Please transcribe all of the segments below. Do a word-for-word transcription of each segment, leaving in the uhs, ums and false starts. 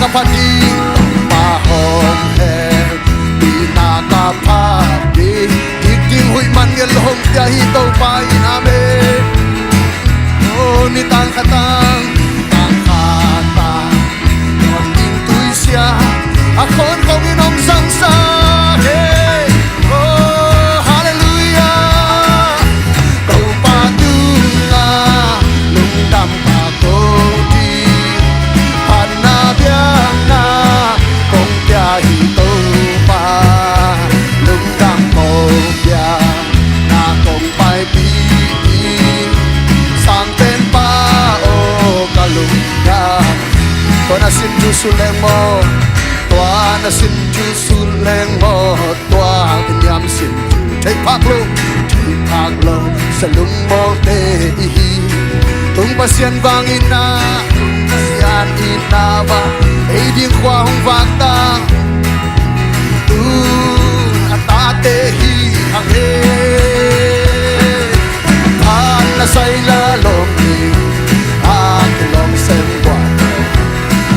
ka phat ding Topa hong hel, pina ka phat ding, dik ding huih man ngen lo hong pia hi Topa in, amen. Oh, ni tang kha tang, ni tang kha tang, dawn ding tuisia a khawn khawng in hong zangsa hi. Oh, halleluiah. Topa tungah lungdam ka ko ding, phatna biakna kong pia hi Topa, lungdam ko pia na kong paipih ding, Sangpenpa aw ka lungdam. Tua na sin thu sut leng maw, tua na sin thu sut leng maw, tua i niam sin thu thei phak lo, thei phak lo, sa lungmawlte i hi. Tung Pasian vang in na, Pasian in na va, ei ding khua hong vak ta. Tun a tate hi hang e. Phat na sai la lawm ding, a kilawm sem buat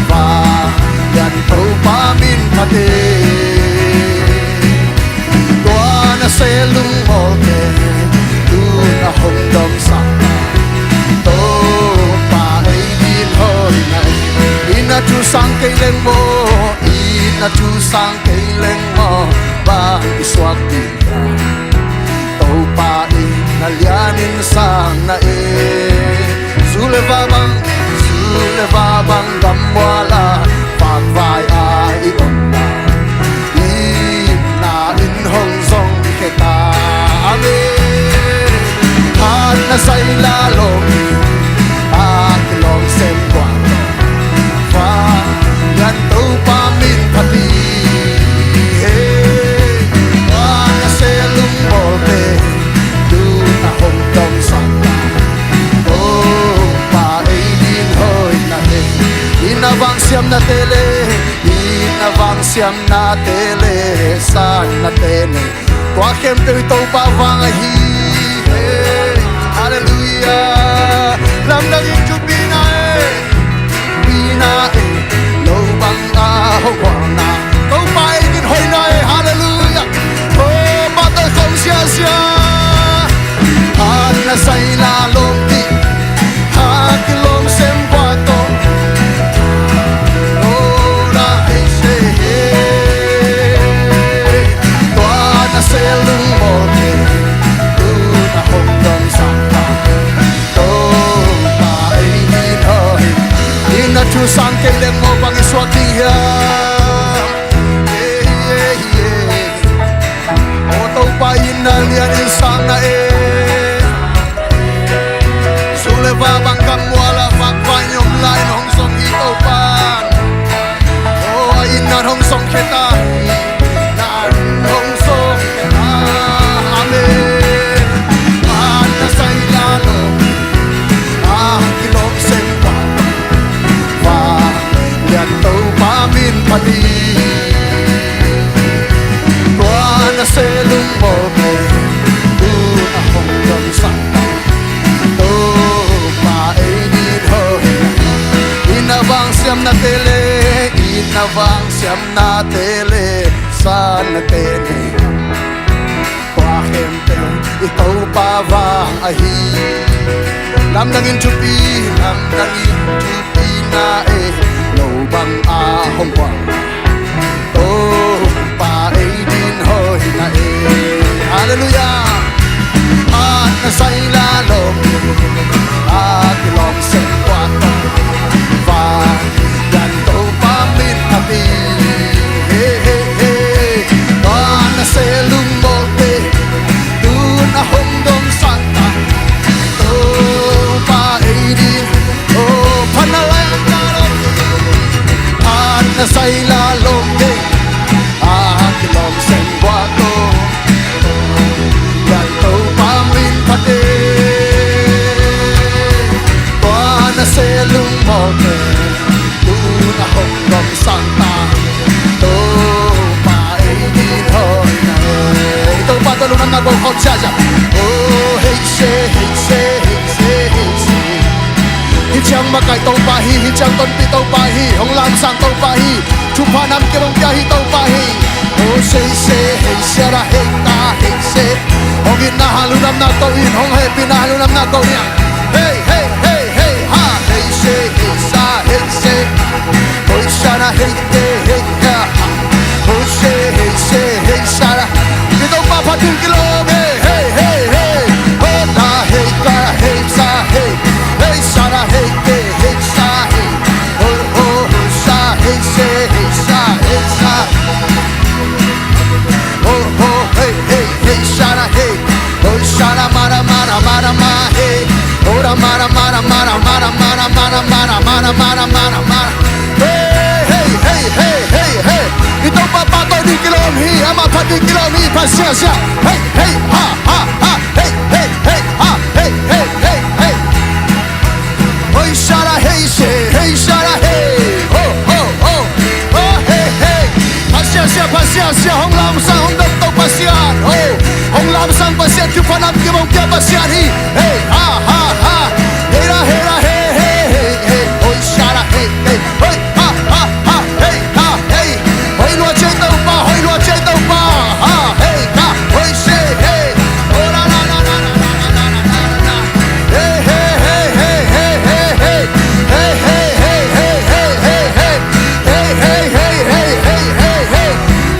va, yan Topa min phat e. Tua na sel lungmawlte tun a hong domsak, Topa ei din hoih na e. Inn a thu sang kei leng maw, inn a thu sang kei leng maw, bang i suak ding, Topa in na lian in sang na e. Zu le va bang, zu le va bang gammual ah vakvai a i om lai, inn ah in hong zong khia ta. Amen. Phat na sai la lawm ding, a kilawm sem buat va, yan Topa min phat hi. He, tua na sel lungmawlte tun a hong domsak, Topa ei din hoih na e. Inn a vang siamnate le, inn a vang siamnate le, sannate ne, tua khempeuh i Topa vang ahi. Halleluiah. Lamdang in thupi na e, thupi na e, lo bang a hong huang na, Topa ei din hoih na e. Halleluiah. Oh, pahtawi khawm siasia. Phat na sai la lawm ding, a kilawm sem buat tawh, oh, na ei se he. Tua na sel lungmawlte tun a hong domsak, Topa ei din hoih. Inn a thu sang kei leng maw, bang i suak ding hiam? Aw Topa, inn a lian in sang na e. Zu le va bang gammual ah vakvai in om lai, na hong zong hi Topa. Aw, a inn na hong zong khia ta. Na hong zong khia ta. Amen. Phat na sai la lawm, a kilawm sem buat va, yan Topa min phat hi. Tua na sel lungmawlte tun a hong domsak, Topa ei din hoih. Inn a vang siamnate le, inn a vang siamnate le, sannate ne, tua khempeuh i Topa vang ahi. Lamdang in thupi, lamdang in thupi na e, lo bang a hong huang, Topa ei din hoih na e. Halleluiah. Phat na sai la lawm, a kilawm sem buat va, yan Topa min phat hi. He, he, he. Tua na sel lungmawlte tun a hong domsak ta, Topa ei din. Oh, phat na sai la lawm, phat na sai la lawm ding, a kilawm sem buat tawh, yan Topa min phat e. Tua na sel lungmawlte tun a hong domsak ta, Topa ei din hoih na e. Topa tawh lungdamna ko khawm siasia. Oh, hei se, hei se, hei se, hei se. Hi ciang mah Topa hi, hih ciang tonpih Topa hi, hong lamsang Topa hi, thupha nam kim hong pia hi Topa hi. Oh, say, say, hey, shara, hey, ta, hey, say. Hong itna ha lungnamna ko in, hong hehpihna ha lungnamna ko in. Hey, hey, hey, hey, ha, hey, say, hey, sa, hey, say. Oi, shara, hey, te, hey, ya. Oi, say, hey, say, hey, shara. Ki Topa phat ding kilawm, hey, hey, hey, hey. Oh, ta, hey, ka, hey, sa, hey. Hey, shara, hey, te, hey, sa, hey. Oh, oh, oh, sa, hey, say, hey, sa, hey, sa. Oh, oh, hey, hey, hey, shara, hey. Oh, shara, mara, mara, mara, ma, hey. Ora, mara, mara, mara, mara, mara, mara, mara, mara, mara, mara, mara. Hey, hey, hey, hey, hey, hey. I Topa pahtawi ding kilawm hi, amah phat ding kilawm hi, phat siasia. Hey, hey, ha, ha, ha. Hey, hey, hey, ha. Hey, hey, hey, hey. Oi, shara, hey, say, hey, shara, hey. Oh, oh, oh. Oh, hey, hey. Pasian, sian, Pasian, sian, hong lamsang, hong dam to Pasian. Oh, hong lamsang Pasian, thupha nam kim hong pia Pasian hi. Hey, ha, ha, ha. Hey, ra, hey, ra, hey, hey, hey, hey. Oi, shara, hey, hey. Oi, ha, ha, ha, hey, ha, hey. Hoi lua ciai Topa, hoi lua ciai Topa. Ha, hey, ha, hoi se, hey. Oh, la, la, la. Hey, hey, hey, hey, hey, hey, hey. Hey, hey, hey, hey, hey, hey, hey. Hey, hey, hey, hey, hey, hey, hey.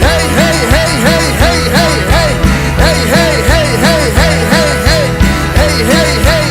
Hey, hey, hey, hey, hey, hey, hey. Hey, hey, hey, hey, hey, hey, hey. Hey, hey, hey,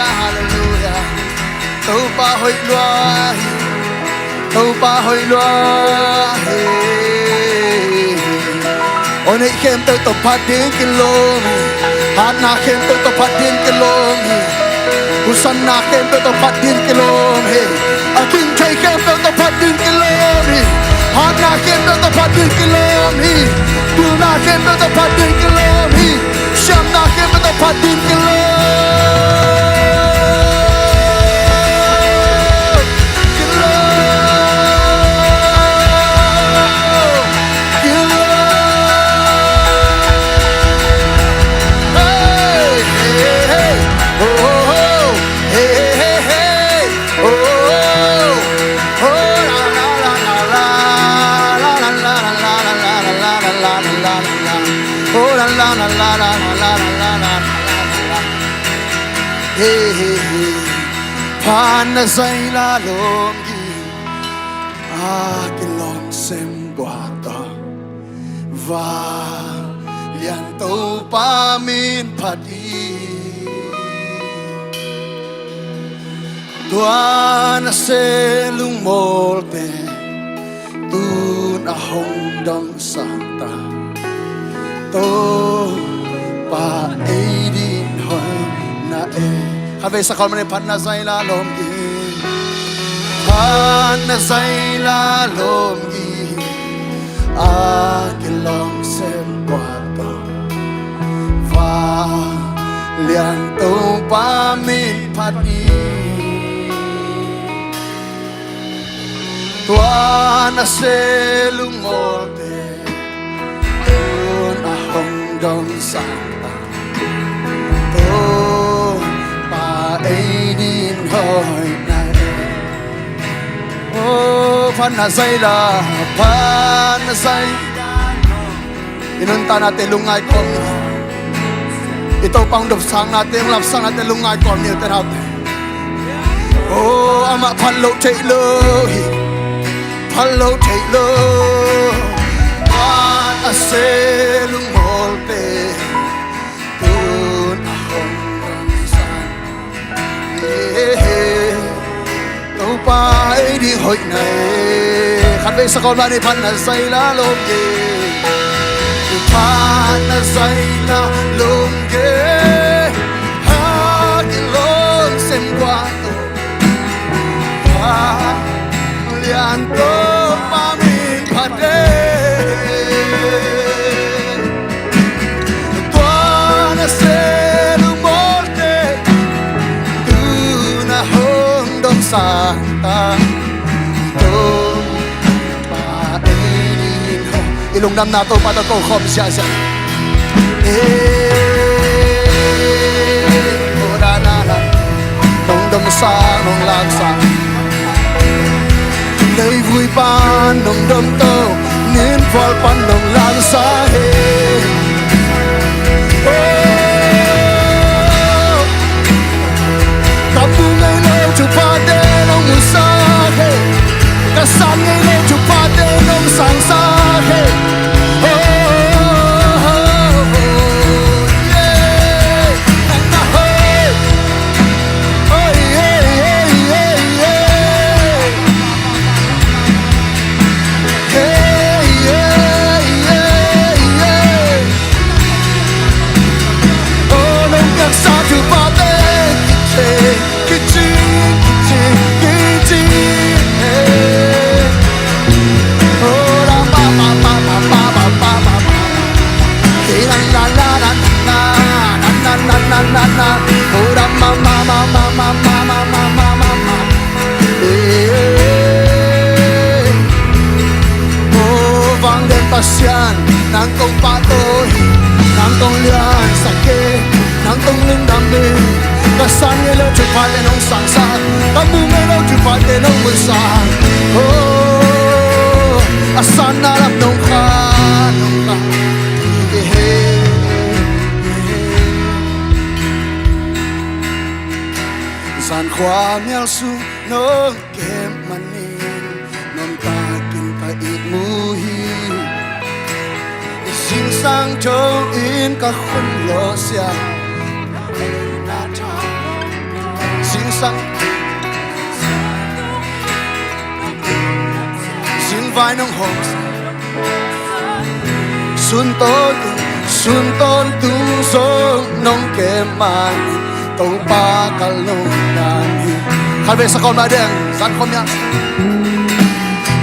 Halleluiah. Topa hoih lua hi. Topa hoih lua hi. Aw, neih khempeuh tawh phat ding kilawm hi. Hatna khempeuh tawh phat ding kilawm hi. Husanna khempeuh tawh phat ding kilawm hi. A kin thei khempeuh tawh phat ding kilawm hi. Hatna khempeuh tawh phat ding kilawm hi. Pilna khempeuh tawh phat ding kilawm hi. Siamna khempeuh tawh phat ding kilawm. Kilawm. Kilawm. Hey, hey, hey. Oh, oh, oh. Hey, hey, hey, hey. Oh, oh, oh. Oh, la, la, la. Hey, hey, hey. Phan na zai la lawm hi. A kilawm sem gua tawh. Vanglian Topa min phat hi. Tua na se lungmawlte tun a hong dong sangta. Topa ei din hoih na e. Khatvei sa khol mah ni. Phan na zai la lawm hi. Phan na zai la lawm hi. A kilawm sem gua tawh. Vanglian Topa min phat hi. Tua na se lungmawlte tun a hong dong sangta. Topa ei din hoih na e. Oh, phan na zai la, phan na zai. I nuntaknate lungngai kawm ni. I Topa hong dopsaknate, hong lapsaknate lungngai kawm ni, u te nau te. Oh, amah phat loh theih lo hi. Phat loh theih lo. Phat a se lungmawlte tun a hong dong sangta. Topa ei ding hoih na e. Khatvei sa khol mah ni. Phan na zai la lawm hi. Phan na zai la lawm hi. A kilawm sem gua tawh. Vanglian Topa min phat hi. Tua na se lungmawlte tun a hong dong sangta. Topa ei din hoih. I lungdamna Topa tawh ko khawm ziahziah. Eh, oh, da, da, da. Nong dong sang, nong lam sang. Leivui pan nong dong to, nin pawl pan nong lam sang hi. Oh, ka mu ngei lo thuphate nong mu sang hi. Ka san ngei lo thuphate nong sang sang hi. Oh, oh, oh, oh, yeah. Nang na hoi. Oi, ei, ei, ei, ei. Ei, ei, ei, ei. Oh, nong piaksa thuphate kici, kici, kici, kici, eh. Oh, la, ba, ba, ba. Hey, la, la, la. Oh, da, ma, ma, ma. Eh. Oh, vanglian Pasian, nang kong pahtawi, nang kong liansak hi, nang kong lungdam hi. Ka san ngei lo thuphate nong sang sang, ka mu ngei lo thuphate nong mu sang. Oh, a sanna lam nong kha, nong kha. Zan khua mial sung nong kem manin, nong takin ka it mu hi. Zingsang tho in ka khun lawh sia. sang, singvai nong hawmsak. Sun tawntung, sun tawntung zong nong kem man, Topa ka lungdam hi. Khatvei sa khawm lai ding, zan khua mial,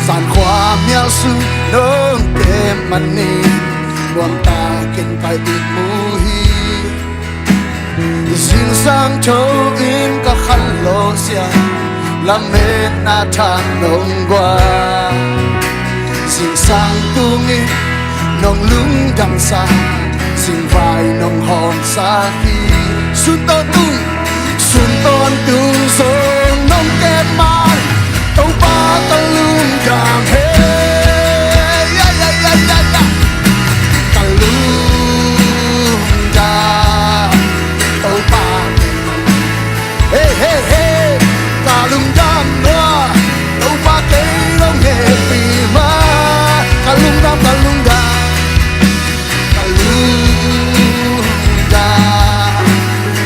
zan khua mial sun nong kem man in, nuamtakin ka it mu hi. Zingsang tho in ka khanlawh zia, lametna thak nong guan. Zingsang tungin nong lungdamsa, singvai nong hawmsak hi. Sun tawntung, sun tawntung zong nong kem man, Topa ka lungdam hi. Ya, ya, ya, ya, ya. Ka lungdam, Topa. Hey, hey, hey. Ka lungdam lua, Topa kei nong hehpih ma. Ka lungdam, ka lungdam. Ka lungdam,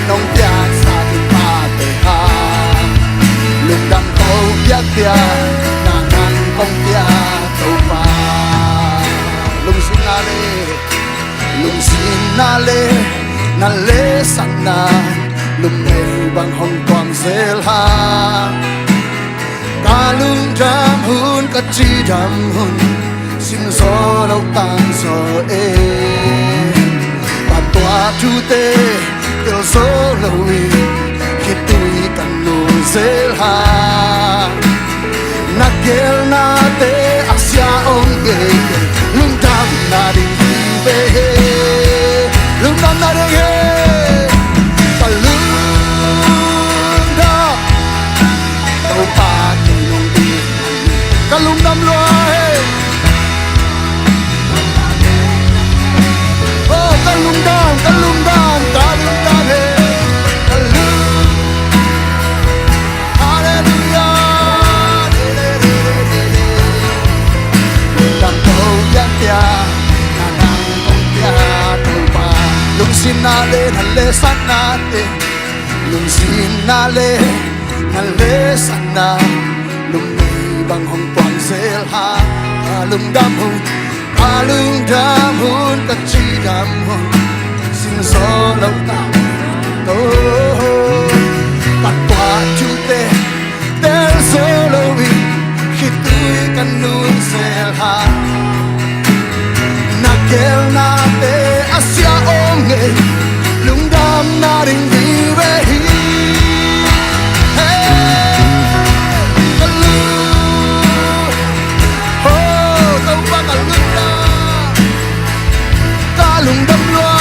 nong piaksa thupha te a, lungdam ko piakpiak, na nang kong piak Topa. Lungsim na le, lungsim na le, na lesakna, lum nei bang hong tuang zel ha. Ka lungdam hun, ka cidam hun, sim zo lo, tang zo e. Ka tuah thute tel zo lo in, khitui ka nung zel ha. Na gelnate a sia om e, lungdamna ding hi ve. Lungdamna ding hi. Ka lungdam, Topa kei nong it, ka lungdam lua hi. Oh, ka lungdam, ka lungdam, ka lungdam hi. Ka lung-, Halleluijah. Lungdam ko piakpiak, na nang kong piak Topa. Lungsim na le, na lesakna te, lungsim na le, na lesakna, lum nei bang hong tuang zel ha. Ka lungdam hun, ka lungdam hun, ka cidam hun, sim zo lo, tang zo e. Ka tuah thute tel zo lo in, khitui ka nung zel ha. Na gelnate a sia om e, lungdamna ding hi ve hi. Hey, ka lung-, oh, Topa ka lungdam, ka lungdam lua.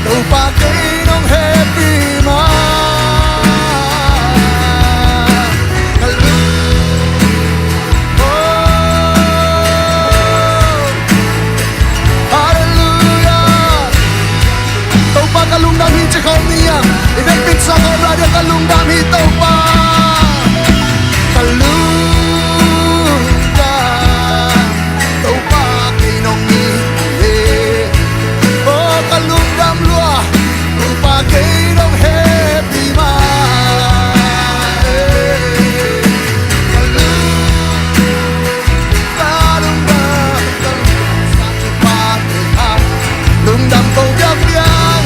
Topa kei nong hehpih ma. Ka lung-, oh, halleluijah. Topa ka lungdam hi ci khawm ni a. I vekpi in sa khawm lai ding, ka lungdam hi Topa. Ka lungdam. Topa kei nong it hi. Oh, ka lungdam lua. Topa kei nong hehpih ma. Ka lung-, ka lungdam, ka lungdam, Topa kei a. Lungdam ko piakpiak.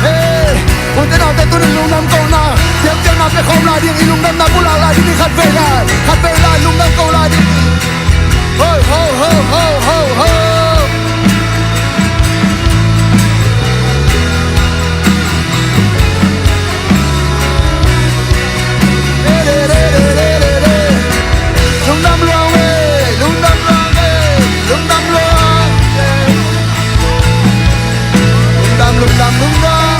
Hey, u te nau te, tuni lungdam ko na, piakpiakna pia khawm lai ding, i lungdamna bulak lai ding, khatvei lai, khatvei lai, lungdam ko lai ding. Ho, ho, ho. Lungdam lua e, lungdam lua e, lungdam lua e. Lungdam, lungdam, lungdam.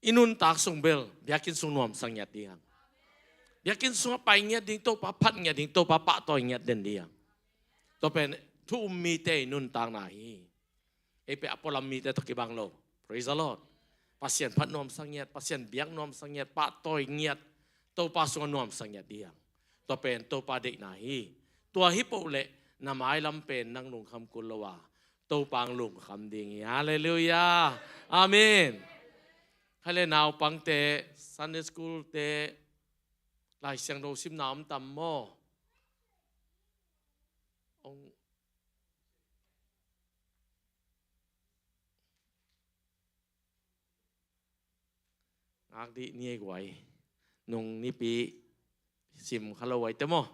i nuntak sung bel biakinn sung nuamsa ngiat ding hang. Biakinn sungah pai ngiat ding, Topa phat ngiat ding, Topa pahtawi ngiat den ding hang. Tua pen thu um mite i nuntakna hi. Ei pen a pualam mite tawh kibang lo. Praise the Lord. Pasian phat nuamsa ngiat, Pasian biak nuamsa ngiat, pahtawi ngiat, Topa sungah nuamsa ngiat ding hang. Tua pen Topa deihna hi. Tua hi poh leh na mailam pen nang lungkham kul lo a, Topa ang lungkham ding hi. Halleluiah. Amen. Khai le naupangte, Sunday school te, Lai Siangtho simna om tam maw? Ong ngak dih ni ei guai. Nung nipi sim kha lo ai te maw?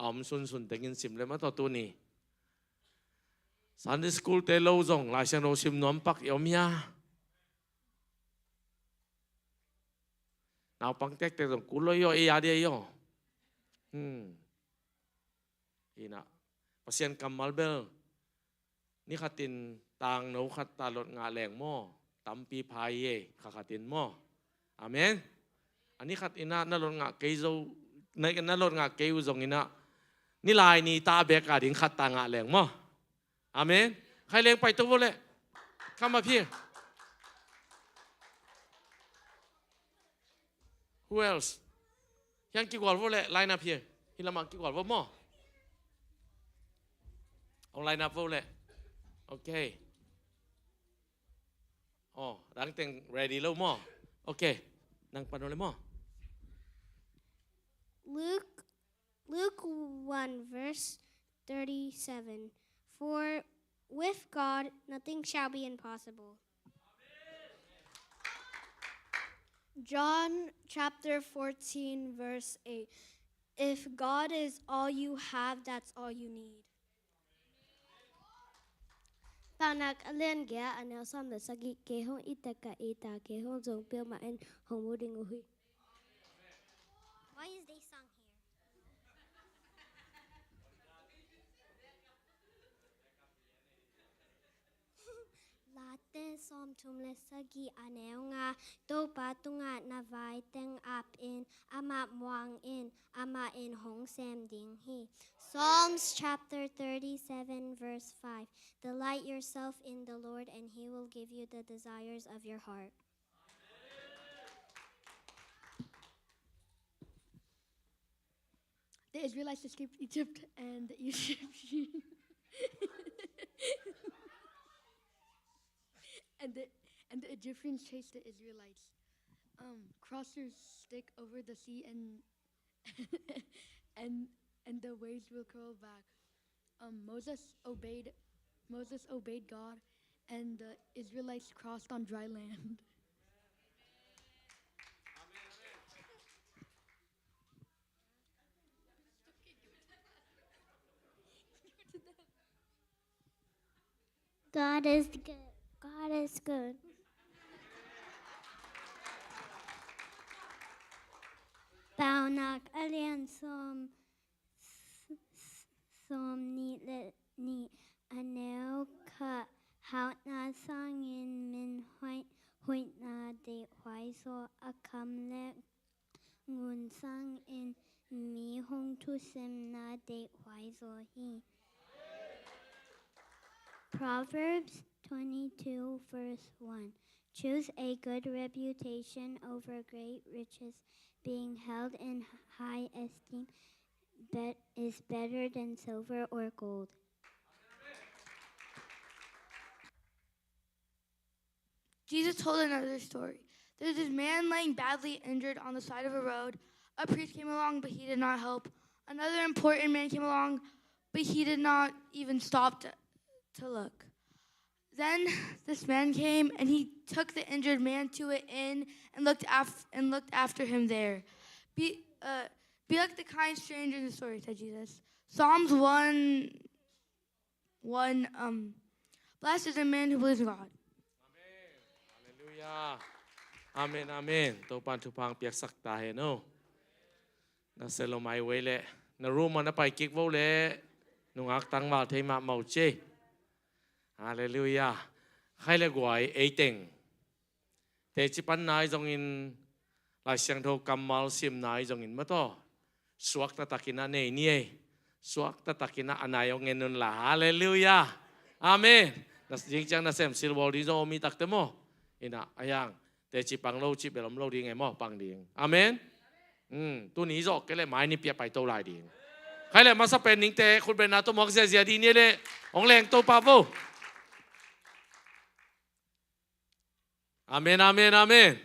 A om sunsun tengin sim le maw tawh tuni. Sunday school te lo zong Lai Siangtho sim nuam pak i om hia? Naupang tektek zong kul lo i aw, ei a dia i aw. Hmm. Ina, Pasian kammal bel ni khatin tangno khat ta lot ngah leng maw? Tampi pha hi ei, kha khatin maw? Amen. A ni khat ina na lot ngah kei zo, na, na lot ngah kei uh zong ina, ni lai ni ta bek a ding khat ta ngah leng maw? Amen. Khai leng pai to vo leh. Come up here. Who else? Hiang kigual vo leh, line up here. Hi lamah kigual vo maw? Ong line up vo leh. Okay. Oh, dang teng ready lo maw? Okay. Nang pan vo leh maw? Luke, Luke one verse thirty-seven. For with God nothing shall be impossible. John chapter fourteen, verse eight. If God is all you have, that's all you need. Paunak a lian giat a neu sawm le sagih, kei hong it takah ei ta kei hong zong peuhmah in hong mu ding uh hi. Why is they sung here? Late sawmthum le sagih a neu nga. Topa tungah na vai teng ap in, amah muang in, amah in hong sem ding hi. Psalms chapter thirty-seven, verse five. Delight yourself in the Lord, and he will give you the desires of your heart. The Israelites escaped Egypt, and the Egyptian and the and the Egyptians chased the Israelites. Um, cross your stick over the sea, and and and the waves will curl back. Um, Moses obeyed. Moses obeyed God, and the Israelites crossed on dry land. God is good. God is good. Paunak a lian sawm, sawm nih le nih a neu khat. Hauhna sangin min hoih, hoihna deihhuai zaw, a kham le ngun sangin mi hong thusemna deihhuai zaw hi. Proverbs twenty-two, verse one. Choose a good reputation over great riches. Being held in high esteem bet-, is better than silver or gold. Jesus told another story. There's this man laying badly injured on the side of a road. A priest came along, but he did not help. Another important man came along, but he did not even stop to, to look. Then this man came, and he took the injured man to an inn and looked af-, and looked after him there. Be, uh, be like the kind stranger in the story, said Jesus. Psalms one, one, um, blessed is the man who believes in God. Amen. Halleluiah. Amen, amen. Topa'n thupha piaksak ta hen aw. Na se lo mai vei leh, na room ah na pai kik vo leh, nungak tangval thei mahmah uh ci. Halleluiah. Khai le guai, ei teng teci panna ahi zongin, Lai Siangtho kammal simna ahi zongin maw taw, suakta takin a nei ni ei. Suakta takin a nai hong en un la. Halleluiah. Amen. Na zing ciang nasem silbawl ding zong om hi takte maw. Ina a hiang, teci pang lo cih bel om lo ding e maw, pang ding. Amen. Hmm, tuni zawh kei leh mai ni pia paito lai ding. Khai leh masa pen ningte khutbetna tawh muak ziazia dih ni leh hong leng Topa vo. Amen, amen, amen.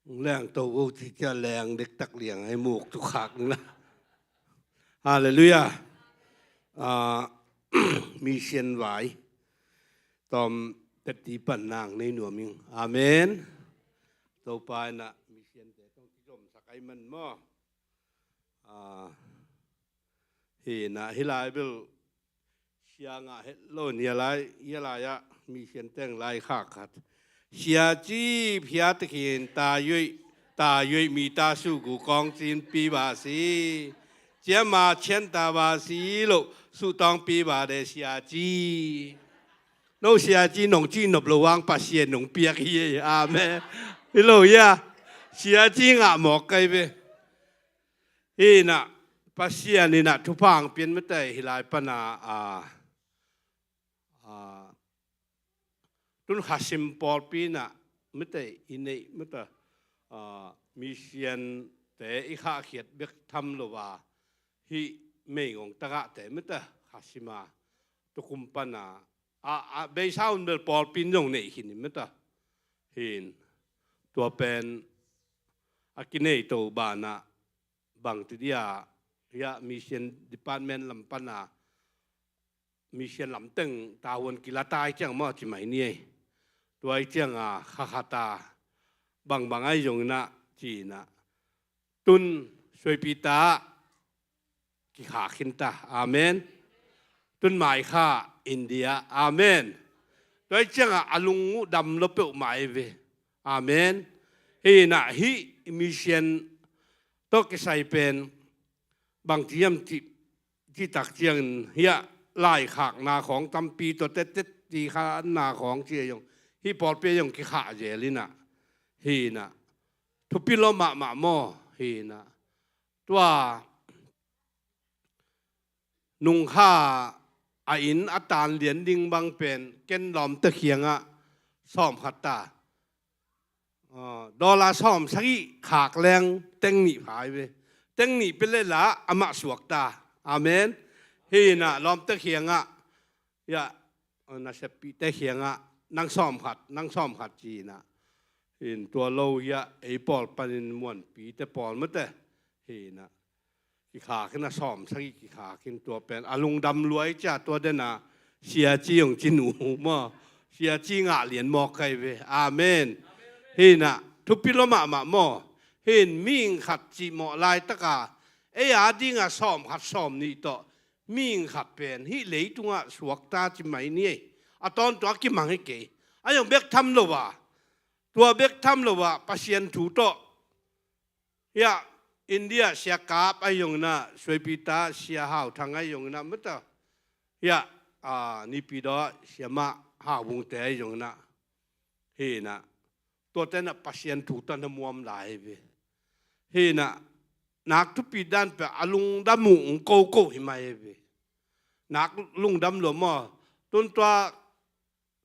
Leng to vo ci cia leng dektak liang ai muk tu khak na. Halleluiah. Ah, mission vai tawm teti pan nang nei nuam ing. Amen. Topa ina mission te tawh kizom sak ai man maw. Ah, hi na hi lai bel sia ngah het lo nia lai, ia lai ah mission teng lai khak khat. Sia ci phia takin ta yuai, ta yuai mi ta su gu kong cin pi ba si. Cia ma cian ta ba si lo su tawng pi ba de sia ci. No sia ci nong ci nop lo wang Pasian nong piak hi. Amen. Hi lo ia. Sia ci ngah mawk kai ve. Hi na Pasian ina thupha ang pian mate hi lai pana a, a, tun khasim pawlpi na mate i neih mata, a, mission te i khahkhiat bek tham lo va hi meigong tagah te mata khasima tukum pana a, a, beisa un bel pawlpin zong neih khin i mata hin tua pen a kinei to bana bang ti dia, hia mission department lam pana mission lam teng tahuan kila tai ciang maw ci mai ni ei. Tua i cianga khakhata bangbang ai zong ina ci ina tun suaipita kikhak khin ta. Amen. Tun mai kha India. Amen. Tua i cianga a lung uh dam lo peuh mai ve. Amen. Hi na hi mission tawh kisai pen bang ti hiam ti, ti tak ciangin hia laikhakna khawng tampi tawh tettet ti khanna khawng ci a zong hi pawlpi a zong kikhah zel ina hi na thupi lo mahmah maw hi na tua nungkha a inn a tan lian ding bang pen ken lawmte khiangah sawm khat ta. Dollar sawm sagih khak leng teng nih phai ve. Teng nih pia le la amah suak ta. Amen. Hi na lawmte khiangah, ia, na seppihte khiangah nang sawm khat, nang sawm khat ci na. Hin tua lo ia ei pawl panin muanpite pawl mate. Hi na kikhak in a sawm sagih kikhak in tua pen a lungdam luai cia tua dena sia ci hong ci nu maw sia ci ngah lian mawk kai ve. Amen. Hi na thupi lo mahmah maw. Hin mihing khat cihmawh laitaka ei a dinga sawm khat sawm nih tawh mihing khat pen hih leitungah suakta ci mai ni ei. A tawntung a kimang hi kei. A zong bek tham lo a, tua bek tham lo a Pasian thu tawh hia India sia kap ai zong ina suaipita sia hau thang ai zong ina mata hia, a, nipi daw sia mah hau bungte ai zong ina hi na tuate na Pasian thu tan a muam lai ve. Hi na nak thupi dan pe a lungdam uh ung koko hi mai ve. Nak lungdam lo maw. Tun tua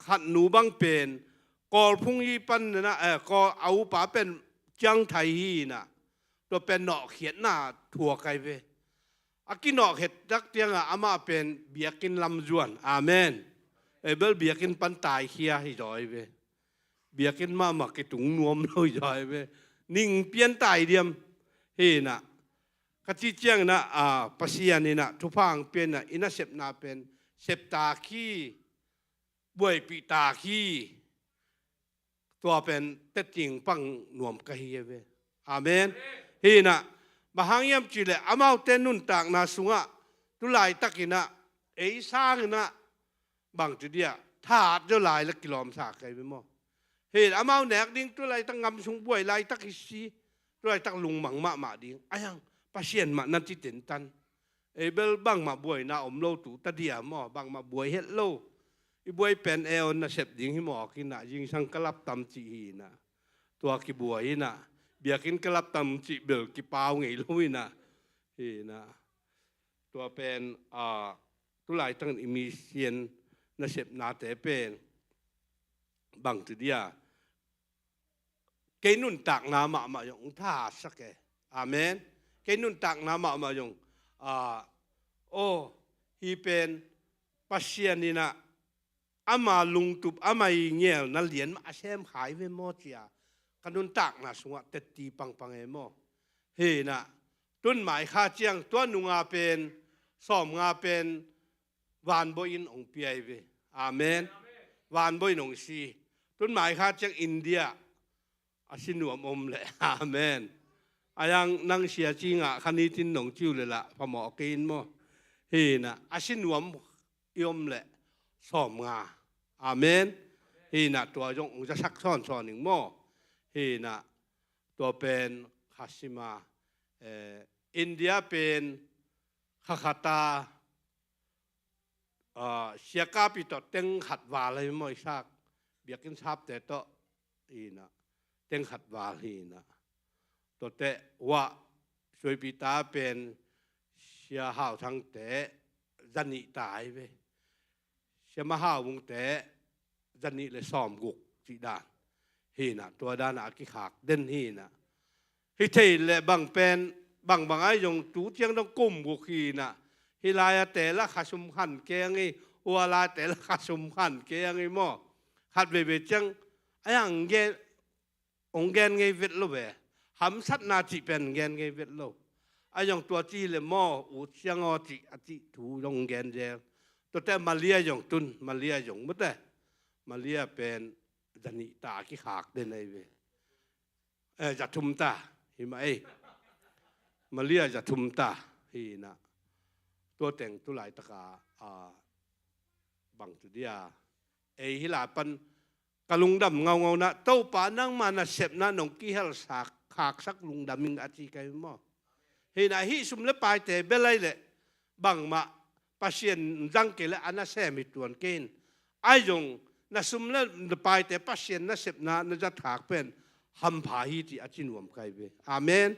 khat nu bang pen Kawl phung hi pan na, eh, Kawl a upa pen ciang thai hi na tua pen nawhkhiatna thua kai ve. A kinawhkhiat tak tianga amah pen biakinn lam zuan. Amen. Ei bel biakinn pan taikhia hi zaw hi ve. Biakinn mahmah kitung nuam lo hi zaw hi ve. Ning pian tai diam hi na ka ci ciang na, a, Pasian ina thupha ang pian na ina sepna pen septa khi buaipih ta khi tua pen teting pang nuam ka hi ve. Amen. Hi na bang hang hiam ci le amaute nuntakna sungah tu laitak ina ei sang ina bang tu dia thahat zo lai la kilawmsa kai ve maw. Hi amau nek ding tu laitak ngam sung buai laitak hi si tu laitak lungmang mahmah ding a hiang Pasian mah na ci tentan Ei bel bangmah buaina om lo tu ta dia maw, bangmah buai het lo. I buai pen ei awn nasep ding hi mawk inah, zingsang ka laptam cih hi inah. Tua kibuai inah, biakinn ka laptam cih bel kipau ngei lo inah. Hi inah. Tua pen, a, tulaitak in i mission nasepnate pen bang tu dia. Kei nuntakna mahmah zong hong thahatsak e. Amen. Kei nuntakna mahmah zong, a, aw, hi pen Pasian inah ama lungtup, ama i ngelna lian mah a sem kha hi ve maw cia ka nuntakna sungah tetti pangpang e maw. Hi inah, tun mai kha ciang tua nunga pen, sawmnga pen, vanbawi in hong pia hi ve. Amen. Vanbawi in hong si. Tun mai kha ciang India a si nuam om leh. Amen. A yang nang sia ci ngah kha nitin nong ci uh leh lah phamawh kei in maw. Hi inah, a si nuam i om leh sawmnga. Amen. Hi inah, tua zong hong zasak sawnsawn ing maw. Hi inah, tua pen kha sima, eh, India pen kha khat a, a, siakapi tawh teng khat val hi maw, i sak, biakinn sapte tawh hi inah, teng khat val hi inah. Tuate uah suaipita pen Sia Hau Thangte zanih ta hi ve. Sia Ma Hau Vungte zanih le sawmguk cih dan hi inah, tua danah a kikhak den hi inah. Hi thei leh bang pen, bangbang ahi zong tu ciang dong kum guk hi inah. Hi lai a te la kha sum khan keng hi, hua lai te la kha sum khan keng hi maw. Khat veivei ciang a yang gen, hong gen ngei vet lo ve. Hamsatna cih pen gen ngei vet lo. A zong tua ci hi leh maw, ut siang aw cih, a cih thu zong gen zel. Tuate Malia zong tun, Malia zong mute. Malia pen zanih ta a kikhak den ahi ve. Eh, zathum ta, hi mah ei. Malia zathum ta, hi inah. Tua teng tulaitaka, a, bang tu dia. Ei hi lai pan ka lungdam ngaungau inah, Topa nangma nasepna nong kihelsak khaksak lungdam ing a ci ka hi maw. Hi inah, hih sum le paite bel ahi leh bangmah Pasian zang kei leh a nasem hi tuan kei in. Ahi zong na sum le na paite Pasian nasepna na zatkhak pen hampha hi cih a ci nuam ka hi ve. Amen.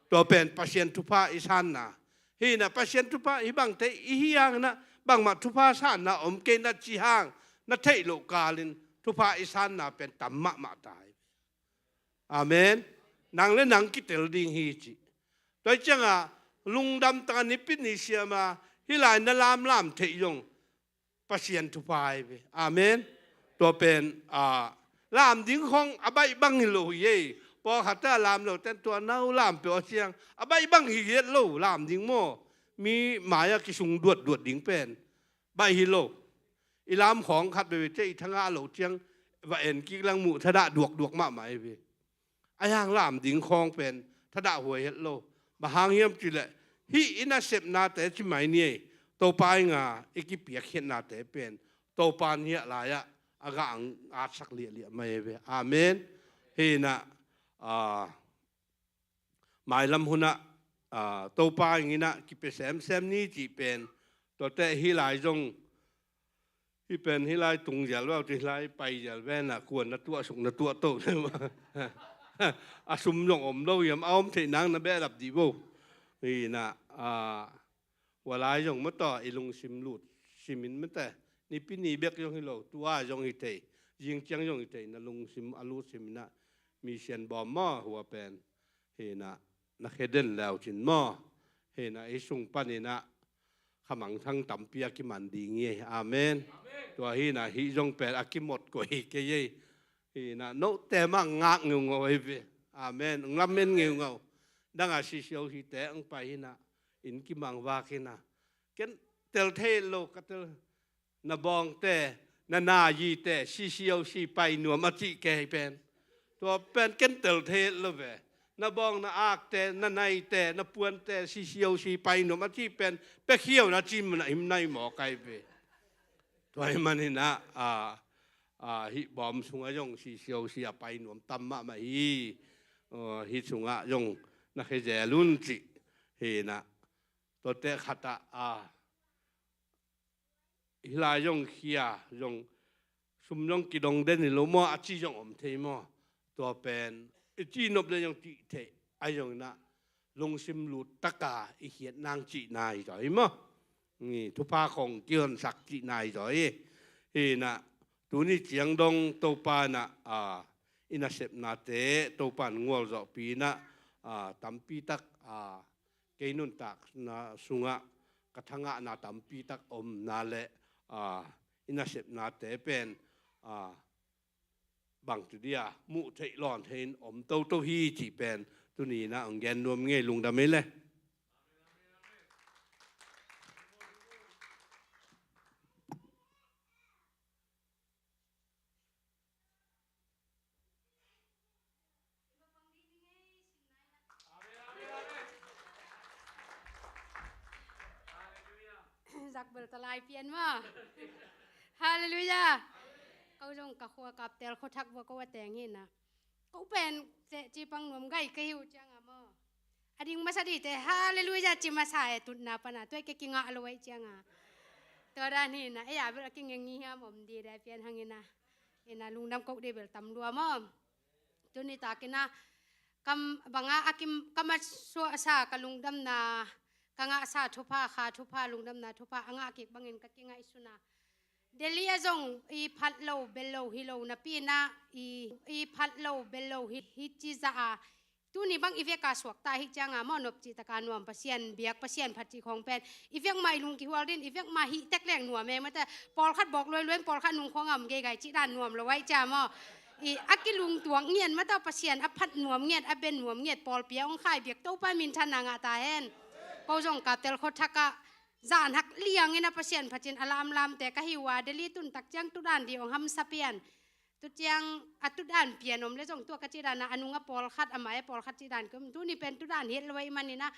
Tua pen Pasian thupha i sanna. Hi inah, Pasian thupha hi bangte i hi hang inah, bangmah thupha sanna om kei na ci hang, na theih loh kalin thupha i sanna pen tam mahmah ta hi ve. Amen. Nang le nang kitel ding hi cih. Tua hi ciangah lungdam tangah nipi ni siama hi lai na lamlam theih zong Pasian thupha hi ve. Amen. Tua pen, a, lam ding khong a baih bang hi lo hi ei. Pawlkhat a lam lo ten tua nau lam peuh a ciang a baih bang hi het lo lam ding maw. Mi mai-ah kisung duatduat ding pen baih hi lo. I lam khawng khat veve ciah i thangah lo ciang va en kik lang muh thadah duakduak mahmah hi ve. A yang lam ding khawng pen thadah huai het lo. Bang hang hiam cih leh hih i nasepnate ci mai ni ei. Topa i nga i kipiakkhiatnate pen Topa in hiah lai-ah a gah ang atsak liahliah mai hi ve. Amen. Hi inah, a, mailam hunah, a, Topa ing inah kipia semsem ni cih pen, tuate hi lai zong, hi pen hi lai tung zial veu, hi lai pai zial venah kuan na tuah suk na tuah to. A sum zong om lo hiam, a om theih nang na behlap dih vo. Hi inah, a, hua lai zong mataw i lungsim lut simin mate. Nipi ni bek zong hi lo, tua zong hi thei, zing ciang zong hi thei, na lungsim a lut siminah mission bawm maw hua pen. Hi inah na khia den leu cin maw. Hi inah i sung paninah khamangthang tampi a kiman ding hi. Amen. Tua hi inah hih zong pen a kimot koi hi kei hi. Hi inah note mah ngak ngeungau hi ve. Amen. Ngam en ngeungau. Dangah sisiau hite ang pai hi inah inn kimang vak hi inah. Ken tel thei lo ka tel. Na bawngte, na nayite, sisiau si pai nuam a cih kei pen. Tua pen ken tel thei lo ve. Na bawng na akte, na naite, na puante, sisiau si pai nuam a cih pen pekhiau na cih munah him nai maw kai ve. Tua hi maninah, a, a, hih bawm sungah zong sisiau si a pai nuam tam mahmah hi. A, hih sungah zong na khia zel un cih hi inah. Tuate khat ah, a, hih lai zong khia, zong sum zong kidong den hi lo maw, a ci zong om thei maw? Tua pen i ci nop le zong cih theih, a zong inah lungsim lut taka i khiat nang cihna hi zaw hi maw? Ni, thupha khong kihonsak cihna hi zaw hi. Hi inah tuni ciang dong Topa inah, a, i nasepnate Topa in ngualzawhpi inah, a, tampi tak, a, kei nuntakna sungah ka thangahna tampi tak omna le, a, i nasepnate pen, a, bangci dia muh theih lawn thei in om toto hi cih pen tuni inah hong gen nuam ngei, lungdam ei le. Zakbel talai pian maw? Halleluiah. Ko zong ka khua Kaptel khuathak vua ko a teng hi inah, ko pen ceh ci pang nuam gai ka hi uh cianga maw, a ding masa dite halleluiah ci masa e, tutna pana tua i ke kingah lo aih cianga. Tua dan hi inah, ei a bel a kingeng ngi hiam om di dai pian hang inah. Inah lungdam koh di bel tam lua maw? Tuni tak inah kam banga a kim, ka masuahsa, ka lungdamna, ka ngahsa thupha, kha thupha, lungdamna thupha a ngah kik bangin ka kingaihsun a, Delhi ah zong i phat lo bel lo hi lo napi inah, i, i phat lo bel lo hi, hi ci zah a, tuni bang i vek a suakta hi cianga maw, nop cih taka nuam, Pasian biak, Pasian phat cih khong pen i vek mah i lung kihual din, i vek mah hih tek leng nuam e, mate pawlkhat bawk luailua in pawlkhat nung khong a om geigai cih dan nuam lo aih cia maw? I a kilungtuak ngiat mate, Pasian a phat nuam ngiat, a ben nuam ngiat pawlpi a hong khai biak Topa minthanna ngah ta hen. Ko zong Kaptel khuathak ah zan hak liang inah Pasian phat cin a lamlamte ka hi uh a, Delhi tun tak ciang tudan di hong hamsa pian. Tu ciang a tudan pian om le zong tua ka cih dan a, a nung a pawlkhat, a mai a pawlkhat cih dan ka om. Tuni pen tudan hi het lo aih man inah,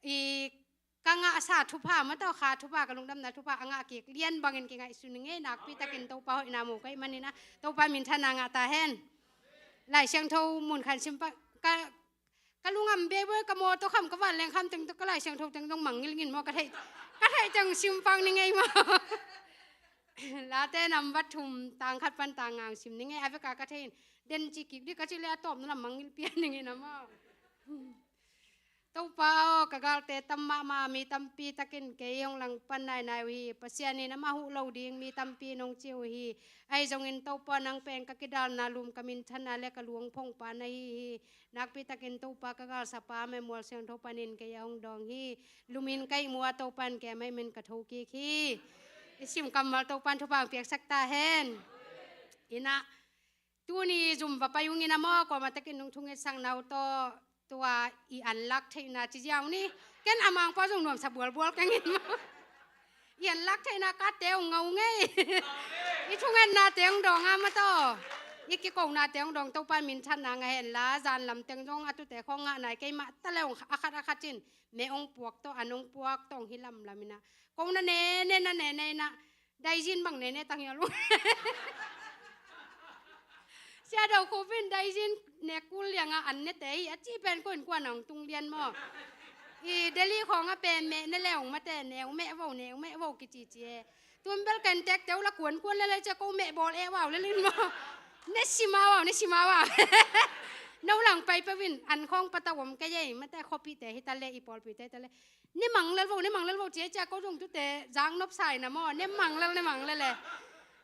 i ka ngahsa thupha mate, kha thupha, ka lungdamna thupha a ngah kik lian bangin kingaihsun ing ei. Nakpi takin Topa hoihna mu ka hih man inah Topa minthanna ngah ta hen. Lai Siangtho mun khat sim pah, ka, ka lungam beboi, ka mawtaw kham, ka vanleng kham teng tawh ka Lai Siangtho teng zong mangngilh ngin maw, ka theih, ka theih teng sim pang ning ei maw? Late nambat thum, tang khat pan tang nga sim ning ei, a vek a ka thei in. Den ci kik di ka cih le a tawpna lam mangngilh pian ning ei na maw? Topa aw, ka galte tam mahmah, mi tampi takin kei hong langpan nainai uh hi. Pasian in amah huh lo ding mi tampi nong ci uh hi. Ahi zongin Topa, nang pen ka kidalna lum, ka minthanna le ka luang phongpa na hi hi. Nakpi takin Topa, ka galsapa Mem Mual Siangtho panin kei a hong dawng hi. Lumin ka ihmu a, Topa in kem ahih manin ka thokik hi. I sim kammal Topa in thupha hong piaksak ta hen. Inah, tuni zum va pai ung inah maw, kuamah takin nong thungetsakna uh tawh, tua i anlak theihna ci ziau ni. Ken a mangpa zong nuamsa bualbual keng in maw? I anlak theihna ka teu ngau ngei. I thungetna teng dawng a mataw, i kikona teng dawng, Topa minthanna ngah hen la, zan lam teng dawng a tute khawng ngah nai kei mah ta le ung, a khat a khat cin me ong puak tawh, an ong puak tawh hi lamlam inah. Ko na ne ne, na ne ne inah, daizin bang ne ne tang hial ung. Sia do ko pin daizin ne kul lianga an ne te hi a ci pen ko in kuan ong tung lian maw? I Delhi khawng a pen meh ne le ong mate, neu meh vo, neu meh vo kici ci e. Tun bel ken tek teu la kuankuan le le cia ko meh bawl e vau le lin maw? Ne sima vau, ne sima vau. No lang pai peuh in an khawng patau om kei ei, mate khuapihte hi ta le, i pawlpite hi ta le. Ne mang lel vo, ne mang lel vo cia cia ko zong tute zang nop sai na maw? Ne mang lel, ne mang lel e.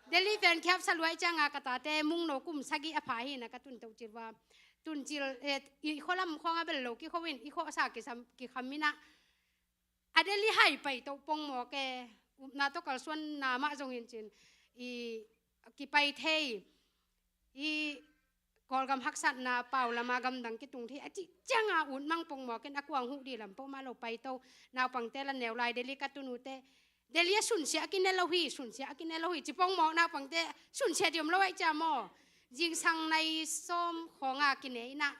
Delhi pen khiap sa luai cianga ka tate mungno kum sagih a pha hi na ka tun toh cil va. Tun cil, eh, i khualam khawng a bel lo kikho in, i khuasa kisam, kikham inah. A Delhi hai pai toh pongmawk e, upna tawh kalsuanna mah zongin cin, i kipai thei, i Kawlgam haksatna pau lama gamdang kitung thei a cih cianga ut mang pongmawk in a kuang huh dih lam peuhmah lo pai to, naupangte la neu lai Delhi ka tun uh teh, Delhi a sunsia a kine lo hi, sunsia a kine lo hi ci pongmawk, naupangte sunsia dih om lo aih cia maw? Zingsang nai sawm khawnga kine inah,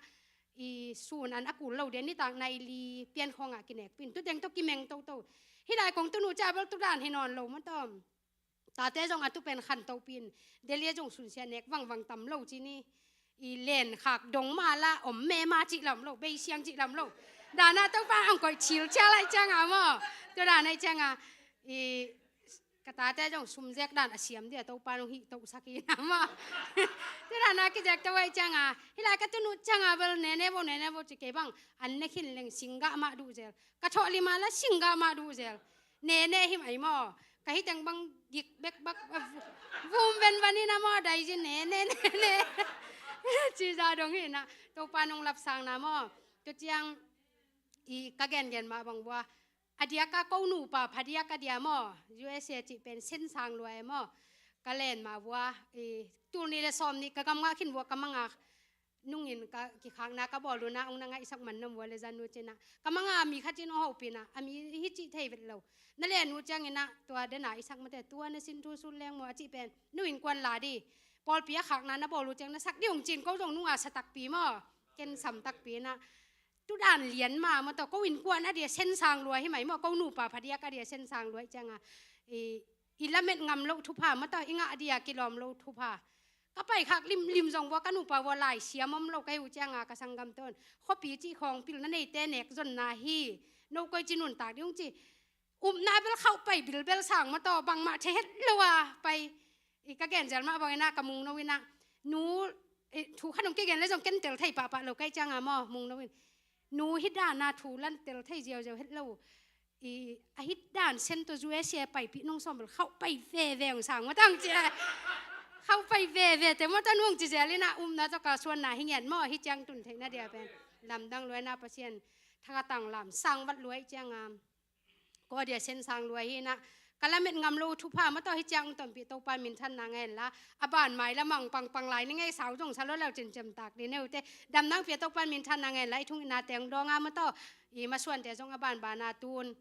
i sun an a kul lo dia, nitak nai li pian khawngah kinekpin, tuteng tawh kimeng toto. Hih lai kong tun uh cia bel tudan hi nawn lo maw tawm. Tate zong a tu pen khantohpin, Delhi a zong sunsia nek vangvang tam lo ci ni. I len khak dong mah la om mema cih lam lo, beisiang cih lam lo. Dana Topa hong koih thil cia lai cianga maw. Tu dana i cianga i ka tate zong sumzek dan a siam dia Topa nong hih tohsak hi na maw. Tu dana kizek to ai cianga hilai ka tunu cianga bel nene bo nene bo ci kei bang an ne khin leng singgah mah duh zel. Ka thawh lima la singgah mah duh zel. Nene him ai maw. Ka hiteng bang gik bek bak vum ven van ina maw dai zin nene nene. Ci za dong hi na Topa nong lapsang na maw. Tu ciang i ka gengen mah bang bua a diaka ko nupa phadiak a dia maw. U S A cih pen sensang lua e maw. Ka len mah bua i tul ni le sawm ni ka gam ngah khin bua ka mangak nungin ka kikhakna ka bawl una ong na ngaihsak man na bua le zan nu cina ka manga mi khat cin ong hopina a mi hi cih thei vet lo. Na len nu ciangina tua dena i sak mate tua na sin thu sun leng maw a cih pen nu in kuan la di. Pawlpi a khakna na bawl u ciang na sak di ong cin ko zong nunga sa takpi maw. Ken sam takpi na tudan lian ma maw tawh ko innkuan a dia sensang lua hi mai maw ko nupa phadiak a dia sensang lua i cianga i i lamet ngam loh thupha maw tawh i ngah a dia kilawm loh thupha. Ka paikhak limlim zong vua ka nupa vua lai siam om lo ka hi uh cianga ka sanggam ton khuapi cih khawng pilna neite nek zonna hi. No koi ci nuntak ding ci upna bel khauh pai bilbel sang maw tawh bangmah thei het lo a pai. I ka genzel mah bangina ka mungno ina nu thu khat ong kigen le zong ken tel thei pahpah lo kai cianga maw mungno in nu hi dana thu lan tel thei ziauziau het lo. I a hit dan sen to U S A paipih nong sawm bel khauh pai veve ong sang maw tang cia. Khauh pai veve te maw ta nung ci zel ina umna tawh ka suanna hi ngiat maw hi ciang tun theihna dia pen lamdang luaina Pasian thakatang lam sang vat luai cianga. Ko dia sensang lua hi na ka lamet ngam lo thupha maw tawh hi ciang tonpih Topa minthanna ngen la a ban mai la mang pangpang lai ni ngei sau zong sa lo lo cinciam tak di neu te damnang pia Topa minthanna ngen la i thung ina teng dawnga maw tawh i masuante zong a ban bana tun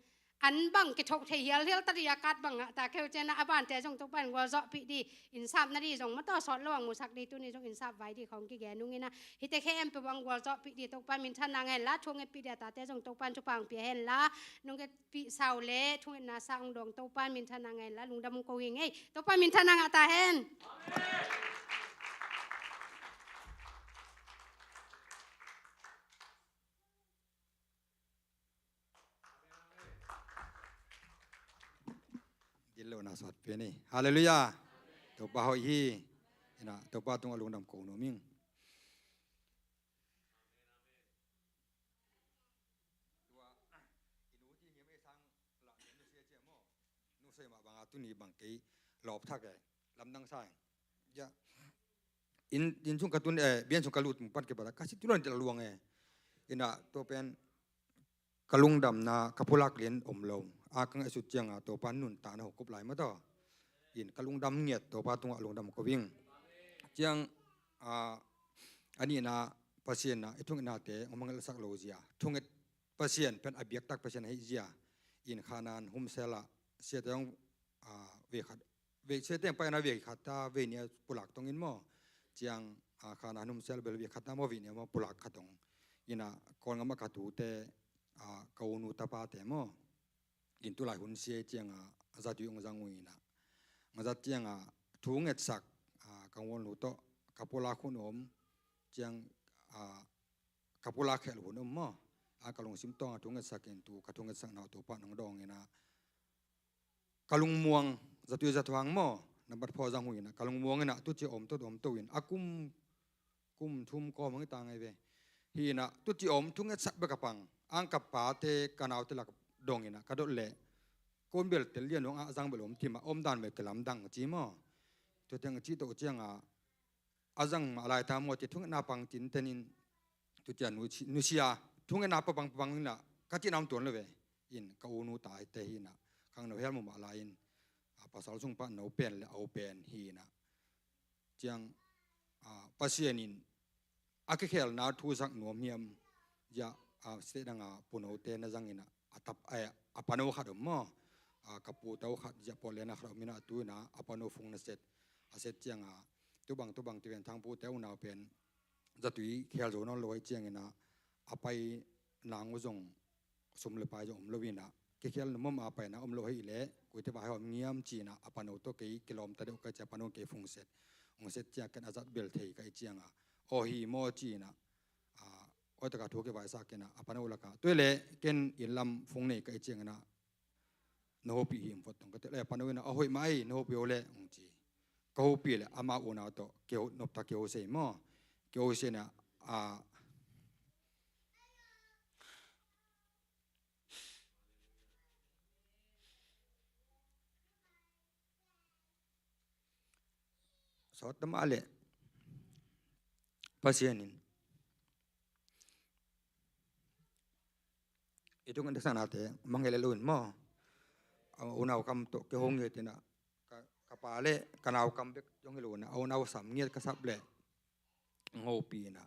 an bang kithok thei hial hial ta di a kat bang ngah ta keu ciana a bante zong Topa in gualzawhpih di insapna di zong maw tawh sawt lo ang musak di tuni zong insap vai di khawng kigen nungina hite khe em pe bang gualzawhpih di Topa minthanna ngen la thungetpih di a tate zong Topa in thupha ang pia hen la nungget pih sau le thungetna sa ong dong Topa minthanna ngen la lungdam ong ko hi ngei Topa minthanna ngah ta hen. Gil lo na sawt pen hi. Halleluiah. Topa hoih hi. Ina Topa tung a lungdam ko nuam ing. Tua i nu ci him ei sang la nu sia cia maw. Nu sai mah banga tuni bang kei lawp thak e lamdang sa eng. Ja. In in sung ka tun e bian sung ka lut mu pan ke bala ka si tulan tel luang e. Ina to pen ka lungdamna ka pulak lian om lo a ka ngaihsut cianga Topa nuntakna ho kup lai maw tawh. In ka lungdam ngiat Topa tungah lungdam ko ving. Ciang a a nihna Pasian na i thungetnate hong mangelsak lo zia thunget Pasian pen a biaktak Pasian ahi zia in khanan humsela siate hong a vei khat vei siate hong paina vei khat ta vei nia pulak tongin maw. Ciang a khanan humsel bel vei khat ta maw vei nia maw pulak khat tong ina Kawlngam a ka tute a ka unu tapate maw. In tulai hun sia cianga a zat ui ong zang uina a zat cianga thu ngetsak a ka ngolnu tawh ka pulak hun om ciang a ka pulak khel hun om maw. A ka lungsim tawng a thu ngetsak in tu ka thu ngetsak nau Topa nong dawng ina ka lungmuang zatui zathuang maw. Na bat phaw zang uina ka lungmuang ina tu ci om to om to in a kum kum thum kawm hong hi ta ngai ve. Hi ina tu ci om thu ngetsak bek a pang ang ka pate ka naute lak dong ina ka dot leh kon bel tel lian hong a zang bel om thima om dan bel kilamdang ci maw. Tua teng ci to cianga a zang mah lai ta maw ci thungetna pang cinten in tu cia nusia thungetna papang papang ina ka cina om tuan lo ve. In ka unu ta te hi ina khangno hel mu mah lai in a pasal sung pah no pen le au pen hi ina ciang a Pasian in a kikhelna thu zak nuam hiam zia a state danga punote na zangina a tap a pano khat om maw. A ka puto khat zia pawh lena khat om ina a tu ina a pano fung na set a set cianga tubang tubang tiven thang pute unau pen zatui khel zo nawn lo ai ciangina a pai nang u zong sum le pai zong om lo ina kikhial na mom a paina om lo hei le kuite vai hom ngiam cina a pano to kei kilawm ta deuh ka cia pano kei fung set ong set cia ken a zat bel thei ka i cianga aw hi maw cina a Taka thu kivaisak kei-in ah, a pano lakah. Tua leh ken inn lam phone nei ka hih ciangin ah, na hopih him phot tong ka teh leh, a pano in ah, a hoih mah ei, na hopih o leh, hong ci. Ka hopih leh, amau unau tawh, kei ho, nopta kei ho sei maw. Kei ho sei in ah, a, sawt ta mah leh, Pasian in i thungetna, i saknate mangngilh lo in maw. A, unau kam tawh kei hong nget in ah, ka, ka pa leh ka nau kam bek zong hi lo in ah, a unau sam ngiat ka sap leh, hong hopih in ah.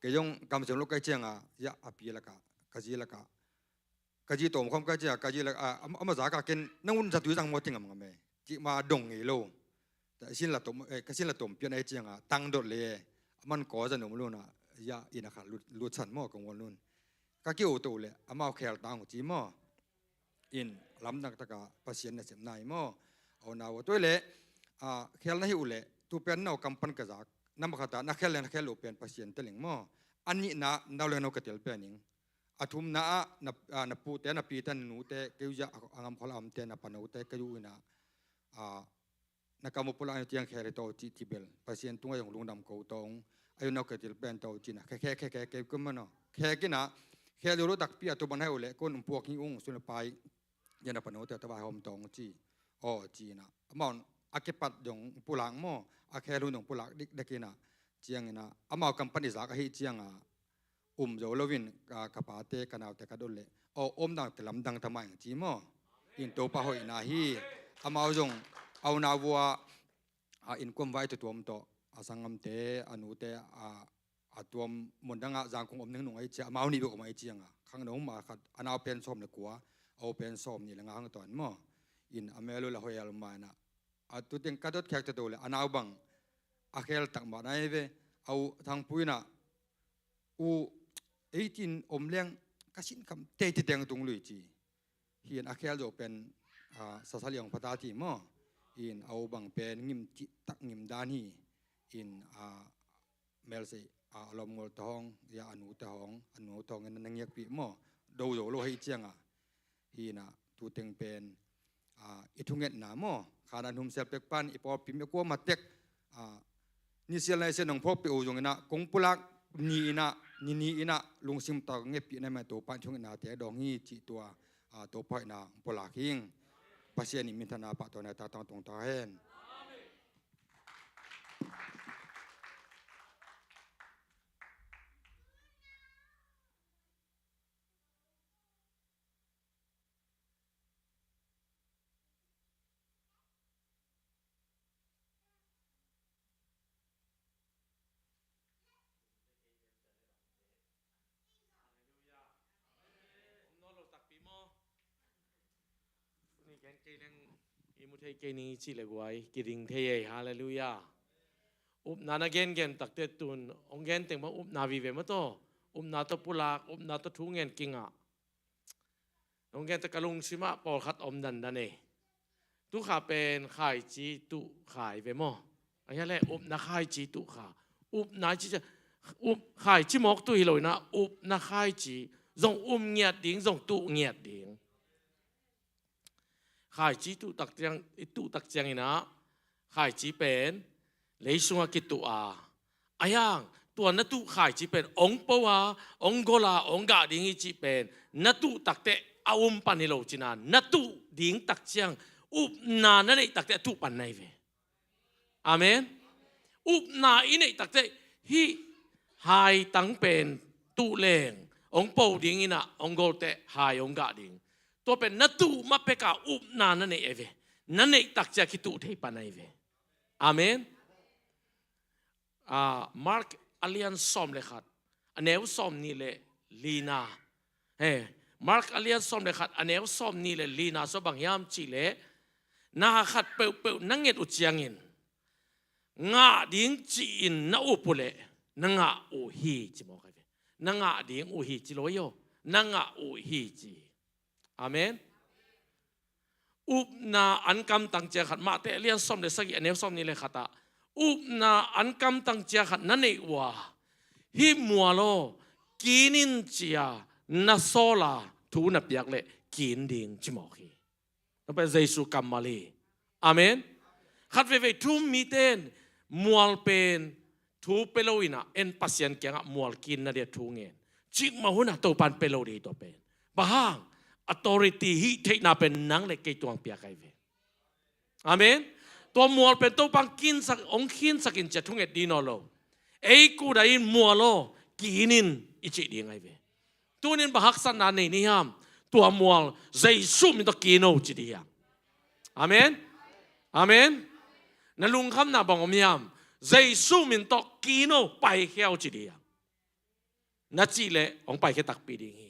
Kei zong kamsiam lo ka hih ciangin ah, ya, a pi lakah, ka zi lakah, ka zi tawm khawm ka hih ciangin ah, ka zi lakah, a, a, a ma zak ah ken, nang un zatui zang maw, ti ngamngam e, cih mah dong ngei lo. Ka sin la tawm, eh, ka sin la tawm pian ahih ciangin ah, tang dot leh, a man kaw za nuam lo in ah, ya, inn ah khat lut, lut san maw, ka ngual un. Ka ki-o to leh, amau khel ta hong ci maw. In lamdang takin Pasian nasepna hi maw. A unau, tua leh, a, khel na hih uh leh, tu pen nau kam pan ka zak, na ma khat ah, na khel leh na khel loh pen Pasian teel ing maw. A nihna, nau leh nau ka teel pen ing. A thumna ah, na, a, na pute, na pite, na nute, kei uh zia, a, a ngam khol a omte, na panote, kei uh in ah, a, na kam uh pulak in, tiang khel hi ta o ci, ci bel, Pasian tungah zong lungdam ko ta ung. A unau ka teel pen ta o ci in ah, khe, khe, khe, khe, khe, kum man o. Khe kin ah, khe lulu takpi a tu ban hai uh leh, kon um puak hi ung, sun a pai, ya, na panote, ta vai hawm ta ung ci. Aw, ci in ah. Amau in, a kipat zong pulak maw, a khel hun zong pulak dikdak in ah. Ciangin ah, amau kam pan i zak ahih ciangin ah, um zo lo in, ka, ka pate, ka naute ka dot leh, aw, omdan tawh lamdang ta mah ing ci maw. In Topa hoihna hi, amau zong, a unau vua, a, innkuan vai tuamtuam tawh, a sanggamte, a nute, a, a tuam mun dang ah Zangkong om ning nung ahih ciangin, amau nih bek om ahih ciangin ah, khangno mah khat, a nau pen sawm leh kua, a u pen sawmnih leh nga hang tawn maw. In a mel uh la hoih a lum mah in ah. A tu teng ka dot khek ta to leh, a nau bang, a khel tak mah na hi ve, a u Thangpui in ah, u, eighteen om leng ka sin kham tei ti teng tung lui ci. Hi in a khel zo pen, a, sasali hong pha ta ti maw. In a u bang pen ngim cih tak ngim dan hi. In, a, mel sei, a, a lawm ngol ta hong, ya, a nute hong, a nu te hong in na ngiakpih maw. Do zo lo ahih ciangin ah. Hi in ah, tu teng pen, a, i thungetna maw, khan a hum sel pek pan, i pawlpi mi a kuamah tek, a, nisial naisial nong phawkpih uh zong in ah, kong pulak ni in ah, ni ni in ah, lungsim tak ngetpih na mah Topa in thungetnate dawng hi cih tua, a, Topa in ah pulak hi ing. Pasian in minthanna, pahtawina tangtung ta hen. Ni gen kei leng, i mu thei kei ning i cih leh guai, kiding thei ei, halleluiah. Upna na gengen takte tun, hong gen teng bang upna vive maw taw. Upna tawh pulak, upna tawh thu ngen kingah. Hong gen teh ka lungsimah pawlkhat om dandan ei. Tu kha pen khaici tuh kha hi ve maw. A hia leh upna khaici tuh kha. Upna ci, up, khaici mawk tuh hi lo in ah, upna khaici. Zong um ngiat ding, zong tuh ngiat ding. Khaici tuh tak ciang, i tuh tak ciangin ah, khaici pen lei sungah kituh a. A hiang, tua na tuh khaici pen ong po a, ong gol a, ong gah ding hi cih pen, na tuh takteh a um pan hi lo cin a, na tuh ding tak ciang, upna na neih takteh a tuh pan na hi ve. Amen. Upna i neih takteh hih hai tang pen tuh leng, ong po ding in ah, ong gol teh hai ong gah ding. Tua pen na tuh ma pek a upna na neih ahi ve. Na neih tak ciang kituh thei pan ahi ve. Amen. Ah, Mark a lian sawm le khat, a neu sawmnih le lina. He, Mark a lian sawm le khat, a neu sawmnih le lina sua bang hiam cih leh, na khat peuhpeuh na nget uh ciangin, ngah ding ci-in na up uh leh, na ngah uh hi ci mawk ahi ve. Na ngah ding uh hi ci lo hi aw. Na ngah uh hi ci. Amen. Upna an kamtang ciang khat, Matthai a lian sawm le sagih, a neu sawmnih le khat ah, upna an kamtang ciang khat na neih uh a, hih mual aw, kin in ci-a na sawl a thu na piak leh kin ding ci mawk hi. Tua pen Jesu kammal hi. Amen. Khat veivei thu um mite in mual pen thu pia lo in ah, en Pasian kiangah mual kin na dia thu ngen. Cikmah hun ah Topan pia lo ding hi tua pen. Bang hang? Authority, hih theihna pen nang le kei tungah piak ahi ve. Amen. Tua mual pen Topan kinsak, hong kinsak in ci-a thunget ding nawn lo. Ei kut ah in mual aw, kin in i cih ding ahi ve. Tuni-in bang haksatna nei ni hiam? Tua mual Jesu min tawh kin o ci ding hiam? Amen. Amen. Na lungkhamna bang om hiam? Jesu min tawh kin o, paikhia o ci ding hiam? Na cih leh hong paikhia takpi ding hi.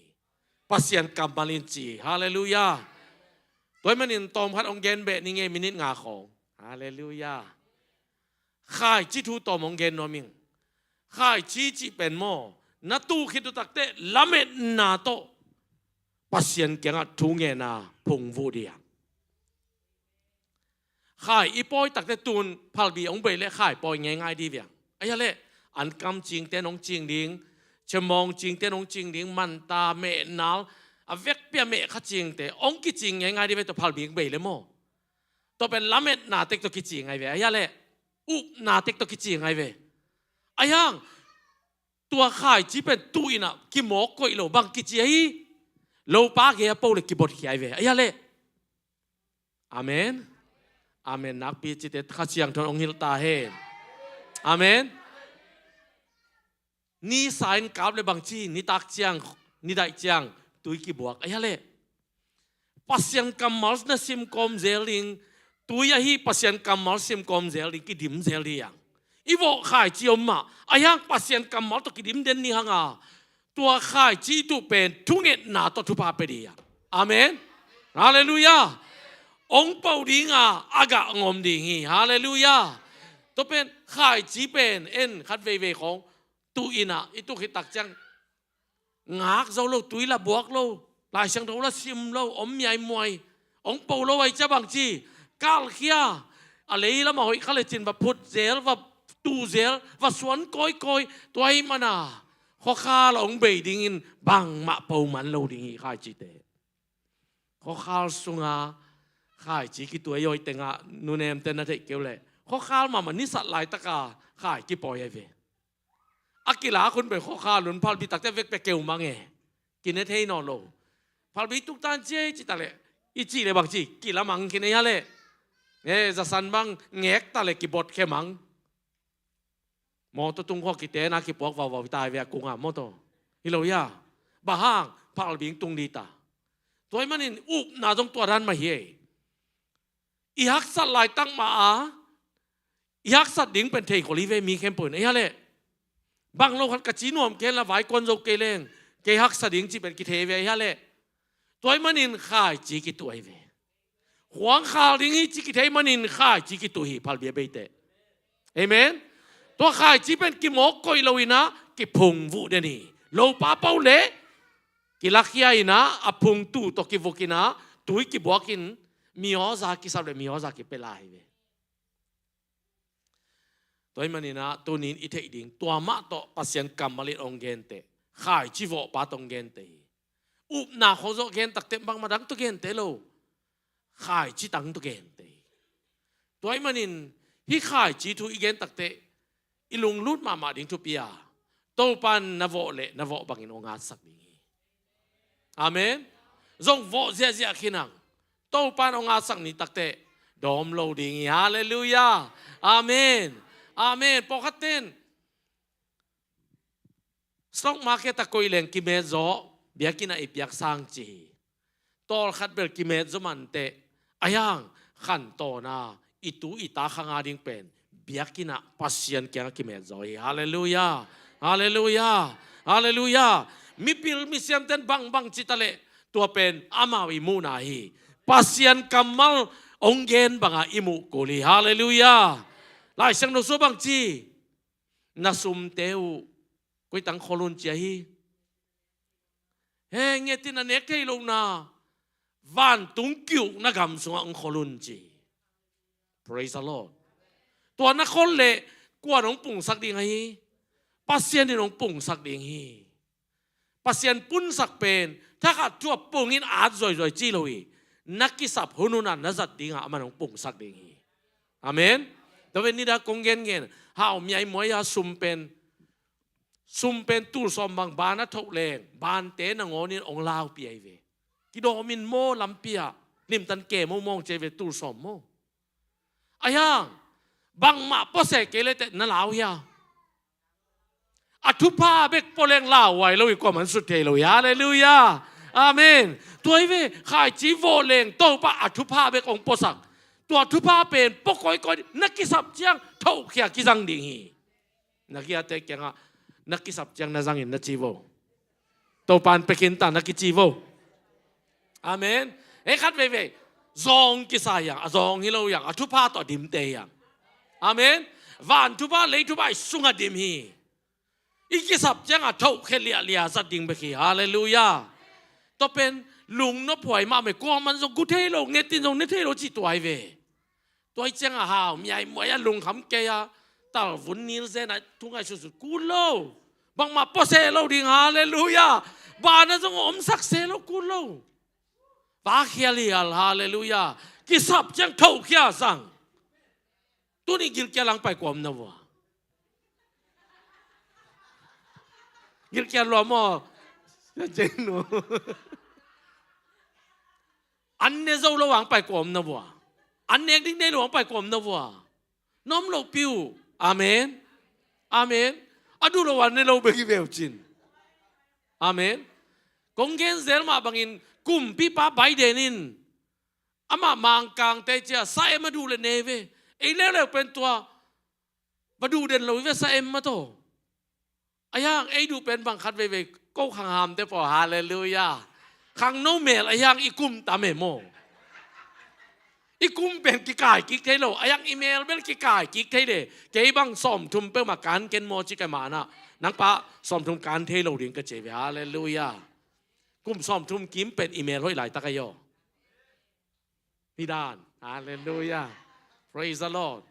Pasian kammal in ci. Halleluiah. Tua ahih manin tawm khat hong gen beh ning ei, minit nga khawng. Halleluiah. Khaici thu tawm hong gen nuam ing. Khaici cih pen maw, na tuh khit uh takteh lametna tawh Pasian kiangah thu ngen a phungvuh ding. Khai i pawi takteh tun phalbi hong bei leh khai pawi ngeingai ding hi ve. Ahi a leh, ankam cingte in hong cing ding, cemawng cingte in hong cing ding, manta, mehnal, a vekpi a meh kha cingte hong kicing ngeingai ding hi ve, tua phalbi hong bei leh maw. Tua pen lametna tek tawh kicing ahi ve. Ahi a leh, upna tek tawh kicing ahi ve. Ahi hang, tua khaici pen tuh in ah kimawk koih lo, bang kici ahi? Lopa gei a po leh kibotkhia ahi ve. Ahi a leh. Amen. Amen nakpi cite Kha Siangtho in hong hilh ta hen. Amen. Ni sa in kap leh bang ci, nitak ciang, nidaih ciang tui kibuak. Ahi a leh, Pasian kammal na sim kawm zel ding, tui ahi Pasian kammal sim kawm zel ding, kidim zel ding hi hang. I vawh khaici om mah, ahi hang Pasian kammal tawh kidim den ni hang a, tua khaici tuh pen thungetna tawh thupha pia ding hi hang. Amen. Halleluiah. Hong po ding a, a gah hong om ding hi. Halleluiah. Tua pen khaici pen en khat veivei khawng tuh in ah, i tuh khit tak ciang ngak zo lo, tui lah buak lo, Lai Siangtho lah sim lo, om miaimuai. Hong po lo ahih ciang bang ci? Kalkhia. A lei lamah hoih kha lecin va phut zel, va tuh zel, va suan kawikawi. Tua ahih manin khuakhal ah hong bei dingin bangmah po man lo ding hi khaicite. Khuakhal sungah khaici kituh ahi, awi tengah nunemte na theih kei uh leh, khuakhal mahmah nisat laitak a khai kipawi ahi ve. A kilak hun pen khuakhal hun, phalbi takteh vekpi a keu mang e. Kine thei nawn lo. Phalbi tuktan ci ei ci ta leh, i cih leh bang ci, kila mang khin ei a leh. E, zasan bang ngek ta leh kibotkhia mang. Mawtaw tung khawng kiten a kipuak vauvau hi ta hi ve a kung a mawtaw. Hi lo hia? Bang hang? Phalbi hong tung ding ta. Tua ahih manin upna zong tua dan mah hi ei. I haksat laitak mah a, i haksat ding pen thei khol hi ve mi khempeuh in. Ahi a leh, bang lo khat ka ci nuam kei hen la, vaikuan zo kei leng kei haksa ding cih pen kithei ve. Ahi a leh, tua ahih manin khaici kituh ahi ve. Khuangkhal ding hi cih kithei manin khaici kituh hi, phalbi a beite. Amen. Tua khaici pen kimawk koih lo in ah kiphungvuh den hi. Lopa po leh kilakhia in ah, a phung tuh tawh kivuk in ah, tui kibuak in, mi aw za kisap leh mi aw za kipia lai hi ve. Tua ahih manin ah tuni-in i theih ding, tua mah tawh Pasian kammal in hong genteh, khaici vawhpa tawh hong genteh hi. Upna khawng zawh gen takteh bangmah dang tawh genteh lo. Khaici tang tawh genteh hi. Tua ahih manin hih khaici thu i gen takteh i lunglut mahmah ding thupi a, Topa in na vawh leh na vawh bangin hong atsak ding hi. Amen. Zong vawh ziahziah khin hang. Topa in hong atsak ni takteh dawm lo ding hi. Halleluiah. Amen. Amen. Pawlkhatte in stock market ah koih leng kimetzaw, biakinn ah i piak sang ci hi. Tawlkhat bel kimetzaw mah inteh, ahi hang khantawn a i tu i ta khang a ding pen biakinn ah Pasian kiangah kimetzaw hi. Halleluiah. Halleluiah. Halleluiah. Mipil misiamte in bangbang ci ta leh, tua pen amau i muhna hi. Pasian kammal hong gen bangah i muh kul hi. Halleluiah. Lai Siangtho sung bang ci? Na sumte uh koi tang khol un ci ahi. He, ngetin a nek thei lohna vantung ki-ukna gam sungah hong khol un ci. Praise the Lord. Tua na khol leh kua'n hong pungsak ding ahi? Pasian in hong pungsak ding hi. Pasian punsak pen thakhat thu a pungin at zoizoi ci lo hi. Na kisap hunhun ah na zat dingah aman hong pungsak ding hi. Amen. Tua pen nida kong gengen hau miaimuai a sum pen, sum pen tul sawm bang ban a thoh leng bante nangawnin hong laupi ahi ve. Kidawmin maw lampi ah limtan ke maw mawng ci ahi ve tul sawm maw. Ahi hang bangmah pua se kei le teh na lau hia? A thupha bek pua leng lauhuai lo hi, kuaman sut thei lo hi. Halleluiah. Amen. Tua hi ve, khaici vawh leng Topa a thupha bek hong puasak. Tua thupha pen pua koikoi, na kisap ciang thohkhia kizang ding hi. Na kiate kiangah na kisap ciang na zangin na ci vo. Topan pekin ta na kici vo. Amen. Hei khat veivei zawng kisa hiang, a zawng hi lo hiang, a thupha tawh dimte hiang. Amen. Van thupha, lei thupha i sungah dim hi. I kisap ciangah thohkhia liahliah zat ding bek hi. Halleluiah. Tua pen lungnophuai mahmah, kuaman zong gu thei lo, ngetin zong ne thei lo cih tua hi ve. Tua hi ciangah hau miaimuai a lungkham kei a talvun nilzen a thu ngaihsutsut kul lo. Bangmah pua se lo ding. Halleluiah. Bana zong omsak se lo kul lo. Vakhial hial. Halleluiah. Kisap ciang thohkhia sang. Tuni gilkial ang pai kuam na vua. Gilkial lua maw? An ne zo lo ang pai kuam na vua. An nek ding nei lo ang pai kuam na vua. Nom lo piu. Amen. Amen. A duh lo an ne lo bek hi veu cin. Amen. Kong gen zel mah bangin kumpipa Biden in amah mangkangte cia sa em a duh le nei ve. Ei leuleu pen tua va duh den lo hi ve sa em mah tawh. Ahi hang ei duh pen bang khat veivei ko khanghamte paw. Halleluiah. Khangno mel ahi hang i kum tam e maw? I kum pen kikai kik thei lo, ahi hang i mel bel kikai kik thei le. Kei bang sawmthum peuhmah kan ken maw ci ka manah, nangpa sawmthum kan thei lo ding ka ci ve. Halleluiah. Kum sawmthum kim pen i mel hoih laitak ahi aw. Hi dan. Halleluiah. Praise the Lord.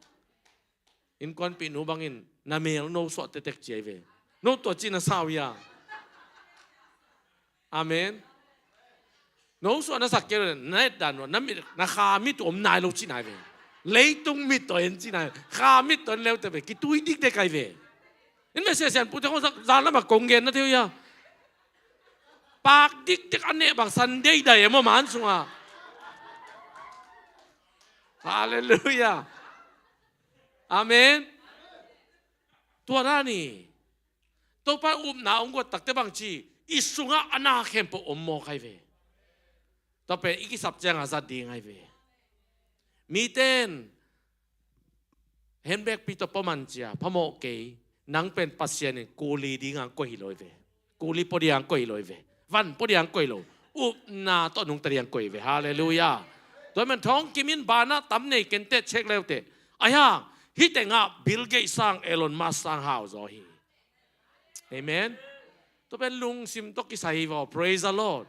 Innkuanpih nu bangin na mel no suah tektek ci ahi ve. No tua ci na sau hia? Amen. No suah na sak kei lo na et dan na mit, na kha mit om nai lo ci nai ve. Leitung mit tawh en ci nai. Kha mit tawh en leute ve kitui dikdek ahi ve. In ve sia sian pute khong zan lamah kong gen na thei uh hia? Pak dikdek a neh bang Sunday dai e maw man sungah. Halleluiah. Amen. Tua dan hi. Topa upna hong guat takte bang ci, i sungah a na khempeuh om mawk ahi ve. Tua pen i kisap ciangah zat ding ahi ve. Miten handbag pi tawh pua man cia phamawh kei. Nang pen Pasian in kuli ding ang koih hi lo hi ve. Kuli pua ding ang koih hi lo hi ve. Van pua ding ang koih lo. Upna tawh nungta ding ang koih hi ve. Halleluiah. Tua man thawng kimin banah tam nei kenteh cek leute. Ahi hang hih tengah Bill Gates sang Elon Musk sang hau zaw hi. Amen. Tua pen lungsim tawh kisai hi vaw. Praise the Lord.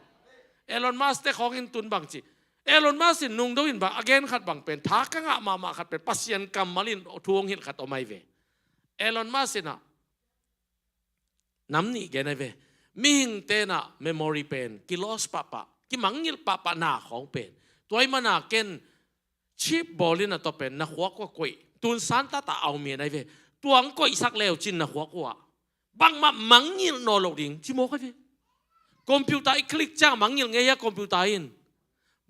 Elon Musk te khawng in tun bang ci, Elon Musk in nungdo in bang a gen khat bang pen tha ka ngah mahmah khat pen Pasian kammal in thu hong hilh khat om ahi ve. Elon Musk in ah nam nih gen ahi ve. Mihing tenah memory pen kilos pahpah, kimangngilh pahpah na khawng pen tua ih mana ken chip bawl in a tua pen na khuak uh a koih. Tun san tata au mian ahi ve. Tuang koihsak leu cin na khuak uh ah bangmah mangngilh naw lo ding ci mawk ahi ve. Computer i click ciang mangngilh ngei a computer in.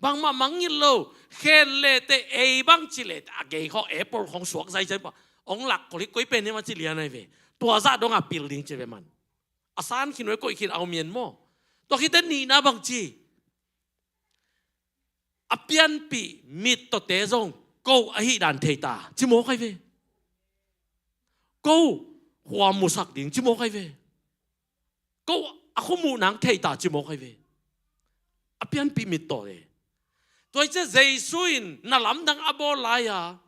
Bangmah mangngilh lo. Khen lete ei bang ci lete a gei khaw Apple khong suak zaizai pa ong lak kol hi koi pen hi ma ci lian ahi ve. Tua zah dong a pil ding ci ve man. A san khin uh e koih khin au mian maw? Tua khite nihna bang ci, a pianpih mittawte zong ko ahih dan thei ta ci mawk ahi ve. Ko khua musak ding ci mawk ahi ve. Ko a khua muh nang thei ta ci mawk ahi ve. A pianpih mittawte. Tua hi ciah Jesu in na lamdang a bawl lai-a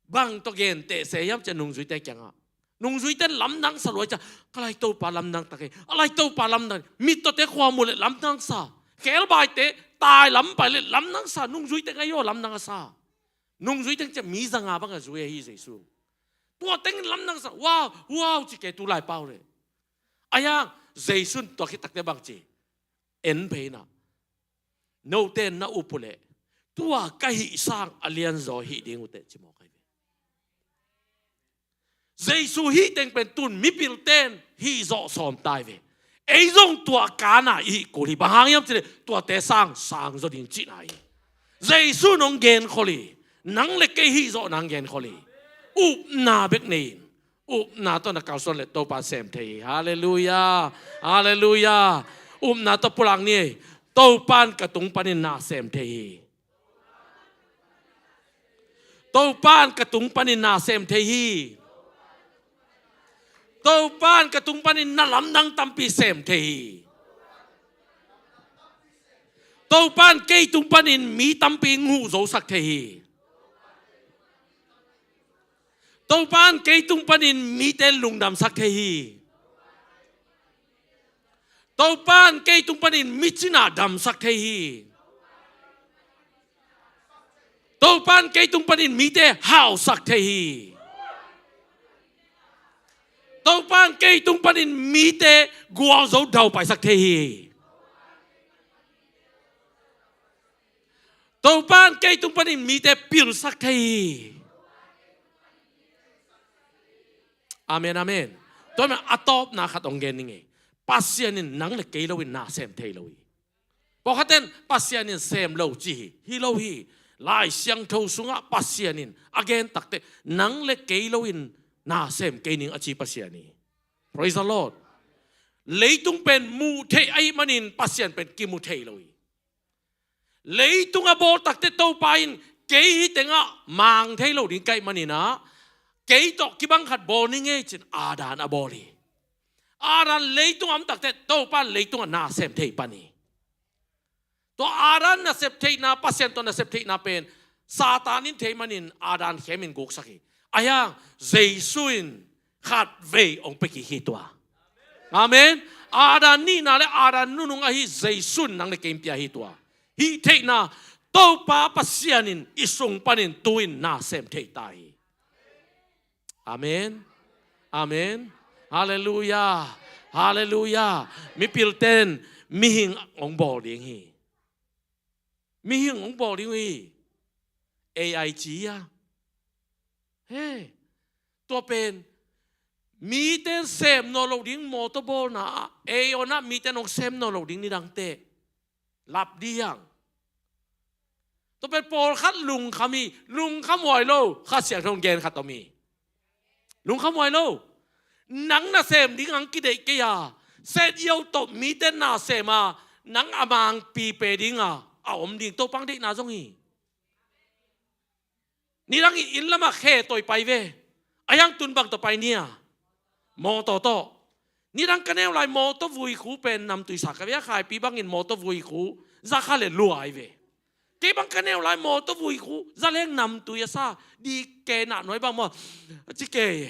bang tawh genteh se hiam ciah nungzuite kiangah. Nungzuite lamdang sa luai ciah, ka lai Topa lamdang tak e, a lai Topa lamdang. Mittawte khua mu le lamdang sa. Khelbaite tai lampai le lamdang sa. Nungzuite ngai aw lamdang a sa. Nungzuite ciah mi zanga bang a zui ahi Jesu. Tua tengin lamdang sa. Wow, wow, ci ke tu lai pau le. Ahi hang Jesu in tua khit takte bang ci? En phei in ah, note na up uh leh tua ka hih sang a lianzaw hih ding uh teh, ci mawk ahi ve. Jesu hih teng pen tun mipilten hih zawh sawm ta hi ve. Ei zong tua kana i hih kul hi. Bang hang hiam cih leh tuate sang sang zaw ding cihna hi. Jesu in hong genkhol hi. Nang le kei hih zawh nang genkhol hi. Upna bek nei in, upna tawh na kalsuan leh Topa in sem thei hi. Halleluiah. Halleluiah. Upna tawh pulak ni. Topa in ka tung panin na sem thei hi. Topa in ka tung panin na sem thei hi. Topa in ka tung panin na lamdang tampi sem thei hi. Topa in kei tung panin mi tampi nguh zosak thei hi. Topa in kei tung panin mite lungdamsak thei hi. Topa in kei tung panin mi cina damsak thei hi. Topa in kei tung panin mite hausak thei hi. Topa in kei tung panin mite gualzo daupaisak thei hi. Topa in kei tung panin mite pilsak thei hi. Amen, amen. Tua manin a tawpna khat hong gen ning ei. Pasian in nang le kei loin na sem thei lo hi. Pawlkhatte in Pasian in sem lo ci hi. Hi lo hi. Lai Siangtho sungah Pasian in a gen takteh nang le kei loin na sem kei ning a ci Pasian hi. Praise the Lord. Leitung pen muh theih ahih manin Pasian pen kimu thei lo hi. Leitung a bawl takteh Topa in kei hih tengah mang thei lo ding ka hih manin ah, kei tawh kibang khat bawl ning ei ci-in Adam a bawl hi. Adam leitung a om takteh Topa in leitungah na sem thei pan hi. Tua Adam nasep theihna, Pasian tawh nasep theihna pen Satan in thei manin Adam khemin guksak hi. Ahi hang Jesu in khatvei hong pia kik hi tua. Amen. Adam nihna le Adam nunung ahi Jesu in nang le kei hong pia hi tua. Hih theihna, Topa Pasian in i sung panin tu-in na sem thei ta hi. Amen. Amen. Halleluiah. Halleluiah. Mipilten mihing hong bawl ding hi. Mihing hong bawl ding uh hi. A I ci a. He. Tua pen miten sem nawn lo ding mawtaw bawlna ah, ei awn ah miten hong sem nawn lo ding nidangte lap ding hi hang. Tua pen pawlkhat lungkham hi. Lungkham huai lo, Kha Siangtho in gen khat om hi. Lungkham huai lo. Nang nasem ding hong kideih kei a, set yo tawh mite nasem a, nang a mangpi pe ding a, a om ding Topa deihna zong hi. Nidang in inn lamah khe toi pai ve. A hiang tun bang tawh pai nia? Mawtaw tawh. Nidang ka neu lai mawtaw vuikhu pen namtui sa ka ve a, Khaipi bangin mawtaw vuikhu za kha le luai ve. Kei bang ka neu lai mawtaw vuikhu za leng namtui a sa, di ke nah nuai bang maw, a ci ke.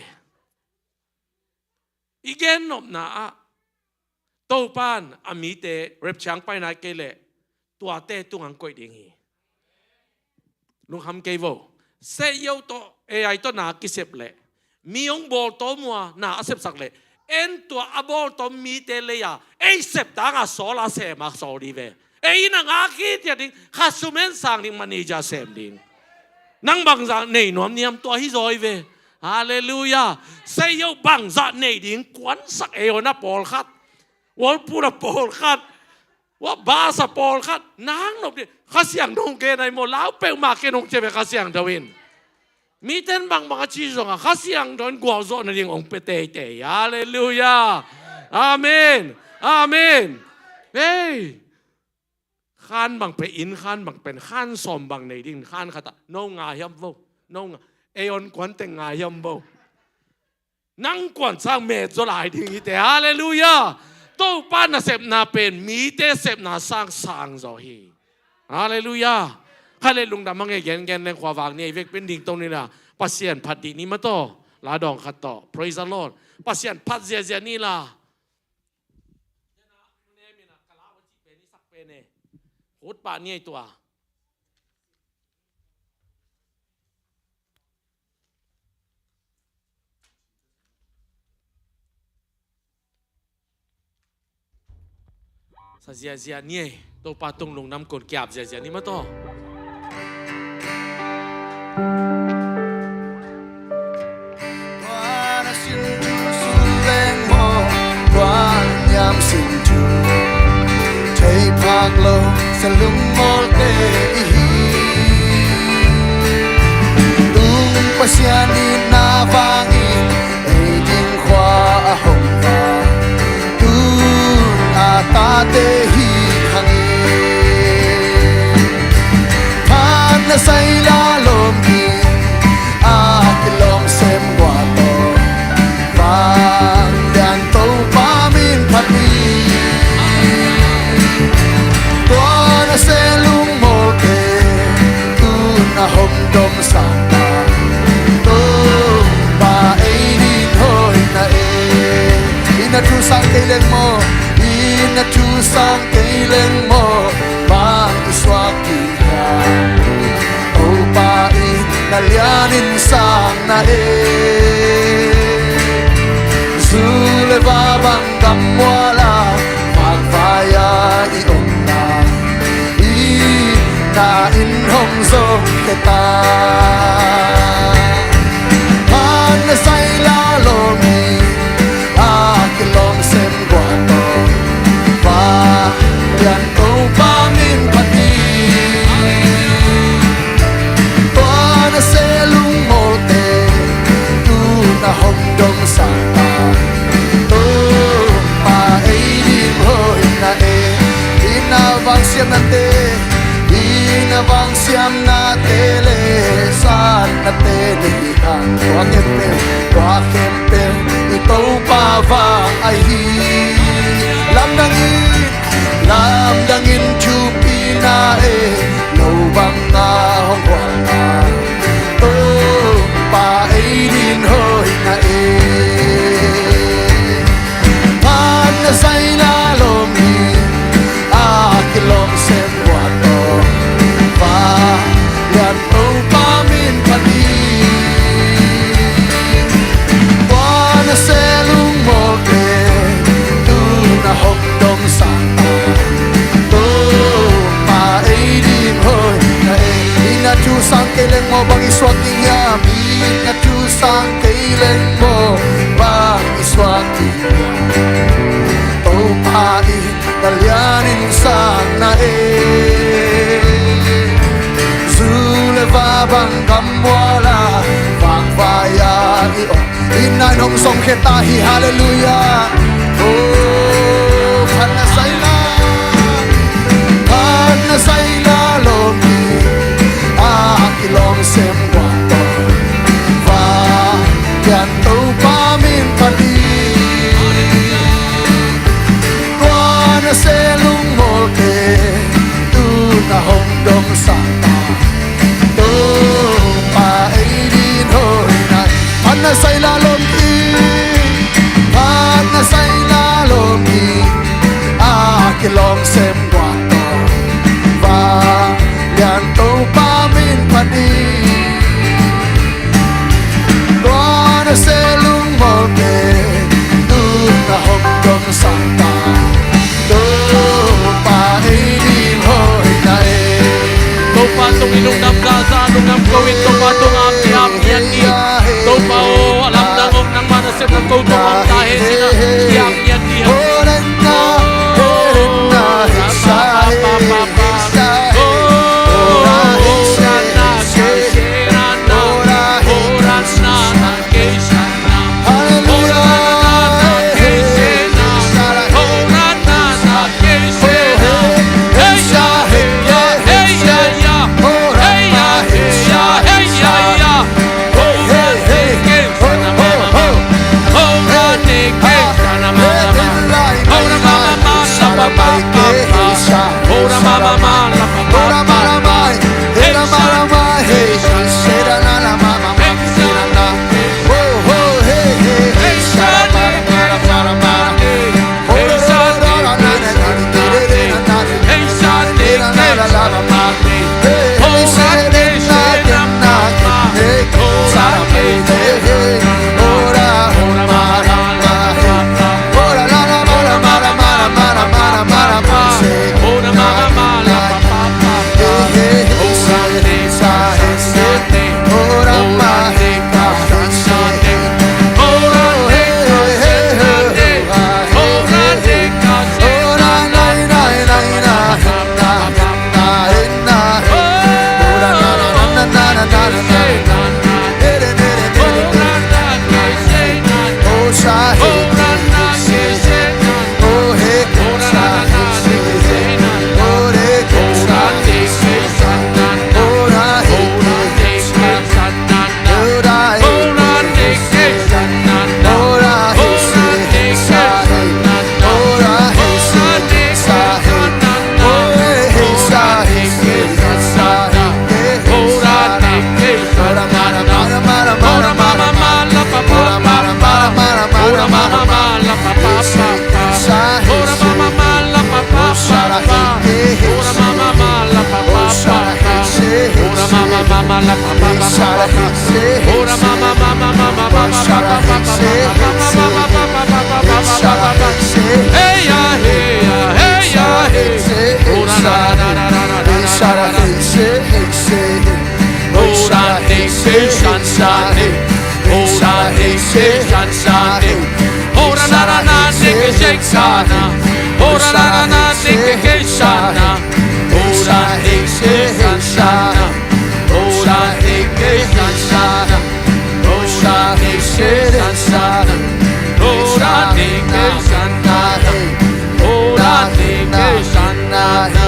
I gen nopna ah Topa in a mite rapture hong pai nai kei leh tuate tungah hong koih ding hi. Lungkham kei vo. Set yo tawh A I tawh na kisep leh, mi hong bawltawm uh a na a sepsak leh, en tua a bawltawm mite lei a ei sep tangah sawl a sem a sawl ding ve. Ei in a ngak hi tiat ding, kha sum en sang ding, manager sem ding. Nang bangzah nei nuam niam tua hi zaw hi ve. Halleluiah. Set yo bangzah nei ding kuansak ei awn a pawlkhat. Whirlpool a pawlkhat. Wa bus a pawlkhat. Nang nop ding. Kha Siangtho hong gen ahi maw, lau peuhmah ken hong ci ve Kha Siangtho in. Miten bangbang a ci zongah Kha Siangtho in gualzawhna ding hong pia teitei. Halleluiah. Amen. Amen. Hei. Khan bang pe in, khan bang pen, khan sawm bang nei ding, khan khatah no nga hiam vo. No nga. Ei awn kuan teng nga hiam vo. Nang kuan sang met zaw lai ding hi te. Halleluiah. Topa nasepna pen mite sepna sang sang zaw hi. Halleluiah. Kha le lungdam hang e, gengen leng khua vak ni ei vek pen ding to ni la. Pasian phat dih ni mataw. La dawng khat tawh. Praise the Lord. Pasian phat ziazia ni la. Khut pah ni ei tua. Sa ziazia ni ei. Topa tung lungdam kon kiap ziazia ni mataw. Thei phak lo sa lungmawlte i hi. Tung Pasian in na vangin ei ding khua a hong va. Tun a tate hi khang in. Phan na sai la lawm in a kilawm sem gua tawh. Vanglian Topa min phat hi. Tua na se lungmawlte tun a hong dom sangta. Topa ei din hoihna e. I na thu sang kei leng maw. I na thu sang kei leng maw. Bang i suak ding hiam. Topa in na lianin sang na e. Zu le va bang gam muala, vakvai-a i omna, i na in hong zong kheta. Phan na sai la lawm in a kilawm sem gua tawh. Vanglian Topa min phat hi. Tua na se lungmawlte tun a hong dom sangta. Topa ei din hoihna e. I na vangsiamnate, i na vangsiamnate le satnate le hi hang. Tua khempeuh, tua khempeuh i Topa vang ahi. Lamdang in, lamdang in thupina e, lo banga hong gualna. Topa ei din hoihna e. Phan na sai la lawm in a kilawm sem gua tawh. Vanglian Topa min phat hi. Tua na se lungmawlte tun a hong dom sangta. Topa ei din hoihna e. I na thu sang kei leng maw bang i suak ding hiam. I na thu sang kei leng maw bang i suak ding hiam. Topa in na lianin sang na e. Zu le va bang gam muala, vakvai-a i om. I na in hong zong kheta hi, halleluiah. Oh, phan na sai la, phan na sai la lawm in a kilawm sem gua tawh. Vanglian Topa min phat hi. Tua na se lungmawlte tun a hong dom sangta. Topa ei din hoihna. Phan na sai la lawm in, phan na sai la lawm in a kilawm sem gua tawh. Vanglian Topa min phat hi. Tua na se lungmawlte tun a hong dom sangta. Topa ei din hoihna e. Topa tung i lungdam zaza, lungdam ko in Topa tung a piang ngiat ding. Topa aw, a lamdang om nangmah nasepna ko tung om ta hen cin a piang ngiat ding. Hey ya, hey ya, hey ya, hey. Ora na na na na na na na na. Ora hey se shan shan hey. Ora hey se shan shan hey. Ora na na na ne ke shek sana. Ora na na na ne ke ke sana. Ora hey se shan sana. Ora hey ke shan sana. Ora hey se shan sana. Ora hey ke shan sana. Ora hey ke shan sana.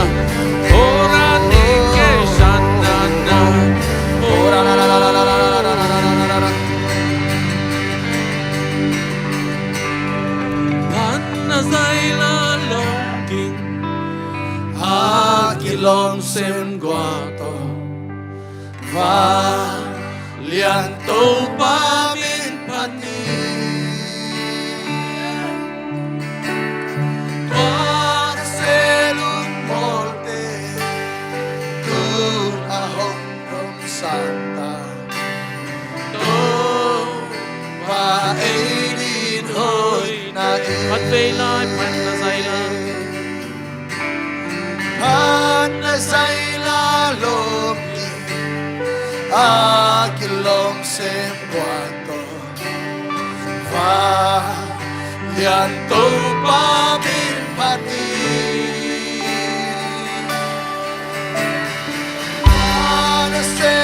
Ora hey ke shan sana. Ora na na na na na na na na na. Pan na zai la lawng king, a kilawm sem gua tawh, va lian Topa min phat ni. Tua se lungmawlte, tun a hong dom santa. Topa ei din hoihna e. Pan vei lai, pan na zai lai. Pan na zai lai lawm king, a kilawm sem gua tawh, va lian Topa min phat ni. Tua na se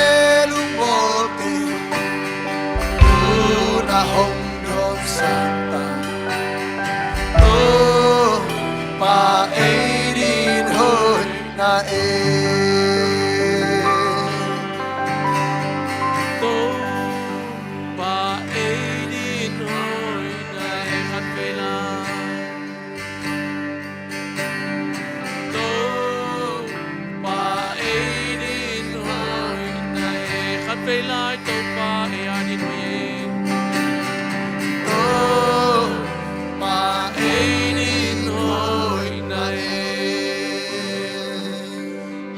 lungmawlte, tun a hong dom santa. Topa ei din hoihna e. Topa ei din hoihna e. Khat vei lai. Topa ei din hoihna e. Khat vei lai. Topa ei a din hoih e. Topa ei din hoihna e.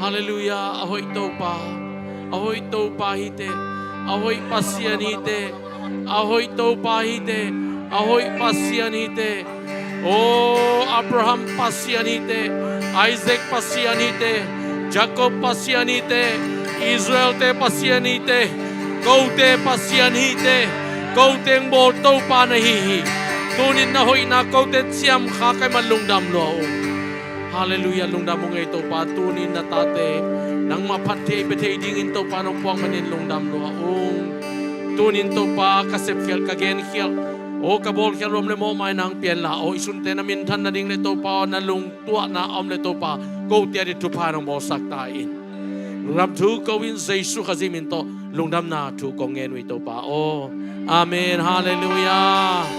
Halleluiah. A hoih Topa, a hoih Topa hi teh, a hoih Pasian hi teh. A hoih Topa hi teh, a hoih Pasian hi teh. O, Abraham Pasian hi teh, Isaac Pasian hi teh, Jacob Pasian hi teh, Israel-te Pasian hi teh, kote Pasian hi teh. Kote hong bawl Topa na hi hi. Tunin na hoihna kote ciam kha ka hih man lungdam lua ung. Halleluiah, lungdam ung ei Topa, tunin na tate nangmah phat thei, pia thei dingin Topa nong puak manin lungdam lua ung. Tunin Topa ka sepkhial, ka genkhial, aw ka bawlkhial rom le mawhmai nang pianla, aw i sunte na minthan nading le Topa aw na lungtuahna a om le Topa, kote a ding thupha nong bawlsak ta in. Lungdam thu ko in Jesu Khazih min tawh lungdamna thu kong ngen uh hi Topa aw. Amen. Halleluiah.